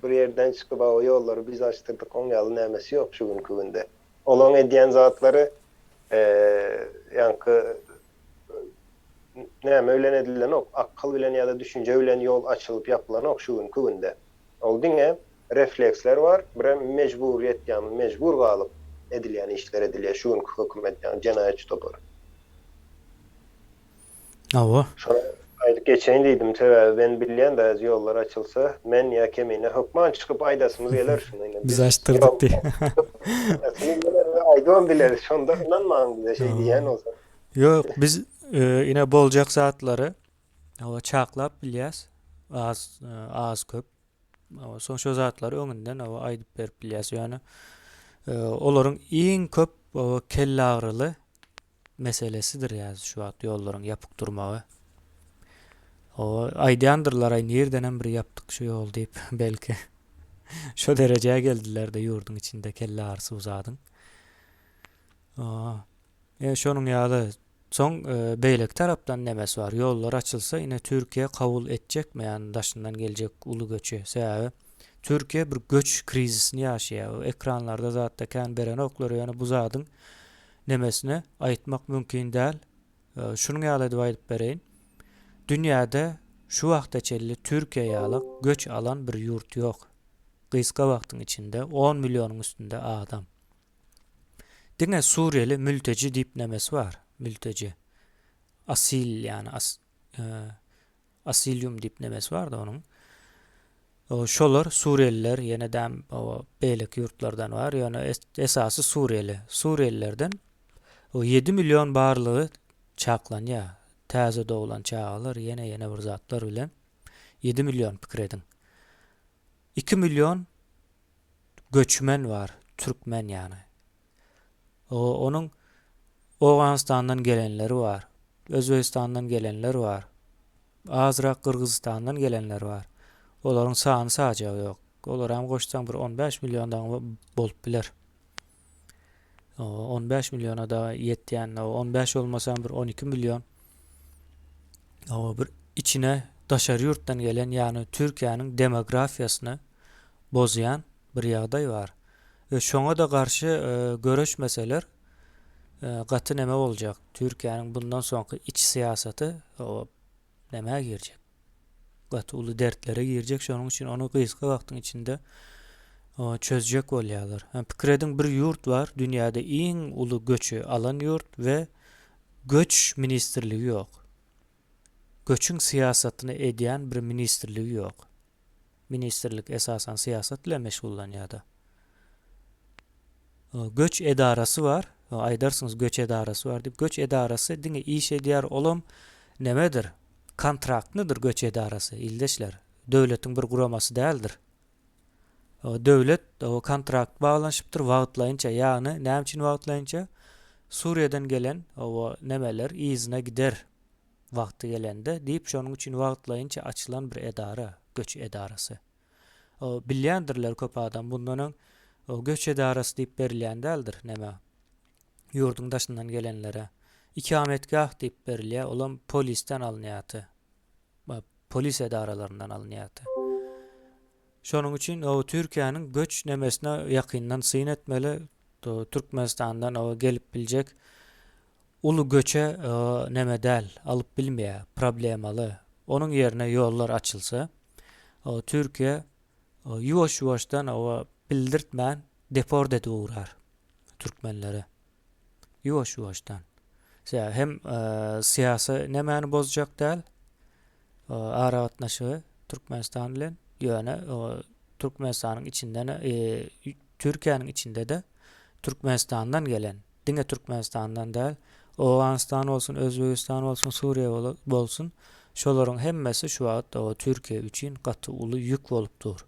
bir ýerden çykyp hawa ýollary biz açdyrdyk oň ýaly nämesi ýok şu günki günde. Olaň edýän zatlary ýaňky näme bilen edilenok, akyl bilen ýa-da düşünje bilen ýol açylyp ýapylanok şu günki günde. Ol diňe refleksler bar, birem mejburyýet, ýagny mejbur galyp edilýän işler edilýär şu günki hökümet, ýagny jenaýatçy topary. Hawa. Şony aýdyp geçeýin diýdim, sebäbi men bilýän da ýollar açylsa, men ýa Kemine hökman çykyp aýdasymyz geler şuny. Ine Biz açdyrdyk diý. Aýdasymyz geler we aýdybam bileris. Şonda ynanmaň bize şeý diýýän bolsak. Ýok, biz ine boljak zatlary hawa çaklap bilýäs. Az az köp. Hawa, soň şo zatlary öňünden hawa aýdyp berip bilýäs. Ýöne olaryň iň köp kelleagyryly meselesidir ýa şu wagt ýollaryň ýapyk durmagy. Hawa, aýdýandyrlar aý nirdenem bir ýapdyk şu ýoly diýip belki. Şo derejä geldiler-de ýurduň içinde kelle agyrysy bu zadyň. E, şonuň ýaly soň beýleki tarapdan nemesi bar. Ýollar açylsa ine Türkiýe kabul etjekmi ýagny daşyndan geljek uly göçi. Sebäbi Türkiýe bir göç krizisini ýaşaýar. Ekranlarda zatda kän berenoklar ýöne bu zadyň nemesini aýtmak mümkin däl. Şunuň ýaly edip aýdyp bereýin. Dünýäde şu wagta çenli Türkiýe ýaly göç alan bir ýurt ýok. Gysga wagtyň içinde on millionyň üstünde adam. Diňe suriýeli mülteji diýip nemesi bar. Mülteji. Asil ýagny as, e, asilium diýip nemesi bardy onuň. Şolar suriýeliler ýene däm o beýleki ýurtlardan bar. Ýöne esasy suriýeli. Suriýelilerden o 7 million barlygy çaklanýar. Täze doglan çagalar ýene ýene bir zatlar bilen 7 million pikir ediň. 2 million göçmen bar, türkmen ýagny. O onuň Owganystandan gelenleri bar, Özbegistandan gelenler bar, azrak Gyrgyzystandan gelenler bar. Olaryň sany sajagy ýok. Olaram goşsaň bir 15 million dagy bolup biler. 15 milliona da ýetýän, 15 bolmasa bir 12 million. O bir içine daşary ýurtdan gelen, ýagny Türkiýäniň demografiýasyny bozýan bir ýagdaý bar. We şoňa-da garşy göreşmeseler gaty neme boljak. Türkiýäniň bundan soňky iç syýasaty nämä girjek. Gaty uly dertlere girjek. Şonuň üçin ony gysga wagtyň içinde çözjek bolýarlar. Pikir ediň bir ýurt bar, dünýäde iň uly göçi alan ýurt we göç ministrligi ýok. Göçüň syýasatyny edýän bir ministrligi ýok. Ministrlik esasan syýasat bilen meşgullanýar-da. Göç edarasy bar. Aýdarsyňyz göç edarasy bar diýip. Göç edarasy diňe iş edýär, olam nemedir? Kontraktnydyr göç edarasy, ildeşler. Döwletiň bir guramasy däldir. Döwlet kontrakt baglanyşypdyr wagtlaýynça, ýagny näme üçin wagtlaýynça? Suriýadan gelen nemeler yzyna gider. Wagty gelende, diýip, şonuň üçin wagtlaýynça açylan bir edara, göç edarasy. Bilýändirler köp adam, bundan öň göç edarasy diýip berilýän däldir, näme, ýurduň daşyndan gelenlere. Ikametgah diýip berilýär, olam polisden alynýardy. Polis edaralaryndan alynýardy. Şonuň üçin o Türkiýäniň göç nemesine ýakyndan syn etmeli. Türkmenistandan o gelip biljek uly göçe neme däl, alyp bilmeýär, problemaly. Onuň ýerine ýollar açylsa, Türkiýe ýuwaş-ýuwaşdan oba bildirtmän deport edip ugrar türkmenleri. Ýuwaş-ýuwaşdan. Sebäbi hem syýasy nemäni bozjak däl, aragatnaşygy Türkmenistan bilen, ýöne Türkmenistanyň içinden, Türkiýäniň içinde-de Türkmenistandan gelen Diňe Türkmenistandan däl, Owganystan bolsun, Özbegistan bolsun, Suriýa bolsun, şolaryň hemmesi şu wagt Türkiýe üçin gaty uly ýük bolup dur.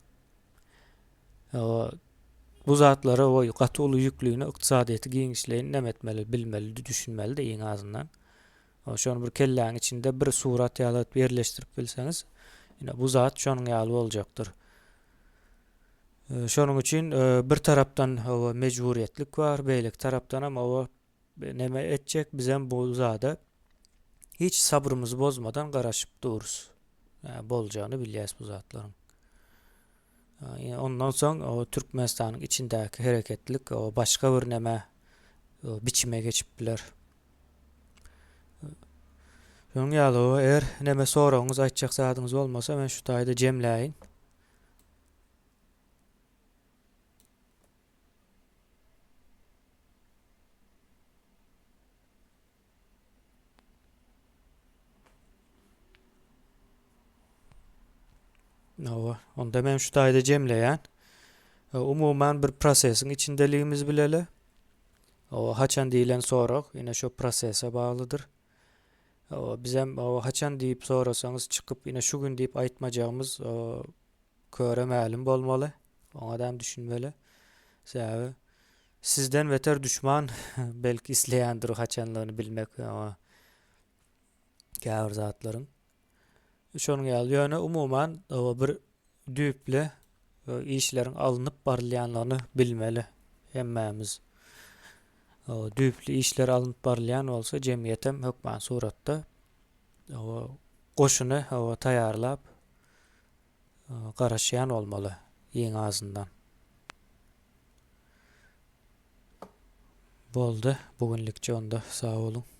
Bu zatlary o gaty uly ýükligini ykdysadyýeti giňişleýin neme etmeli, bilmeli, düşünmeli-de iň azyndan. Şony bir kelläň içinde bir surat ýaly edip ýerleşdirip bilseňiz, ine bu zat şonuň ýaly boljakdyr. Şonuň üçin bir tarapdan hawa mejburyýetlik bar, beýleki tarapdanam hawa neme etjek bizem bu zada hiç sabrymyzy bozmadan garaşyp durus. Boljagyny bilýäs bu zatlaryň. Ondan soň o Türkmenistanyň içindäki hereketlik o başga bir neme biçime geçip biler. Şonuň ýaly eger neme soragyňyz aýtjak zadyňyz bolmasa men şu taýda jemläýin. Hawa, onda men şu taýda jemleýän. Umuman bir prosesiň içindeligimizi bileli. Hawa, haçan diýlen sorag ine şu prosese baglydyr. Hawa, bizem hawa haçan diýip sorasaňyz çykyp ine şu gün diýip aýtmajagymyz köre mälim bolmaly. Oňa da düşünmeli. Sebäbi sizden beter düşman belki isleýändir haçanlygyny bilmek. Hawa. Käbir zatlaryň. Şonuň ýaly, ýöne umuman bir düýpli işleriň alnyp barylýanlygyny bilmeli hemmämiz. Düýpli işler alnyp barylýan bolsa, jemgyýetem hökman suratda goşuny taýýarlap garaşýan bolmaly iň azyndan. Boldy, bu günlükçe onda sag boluň.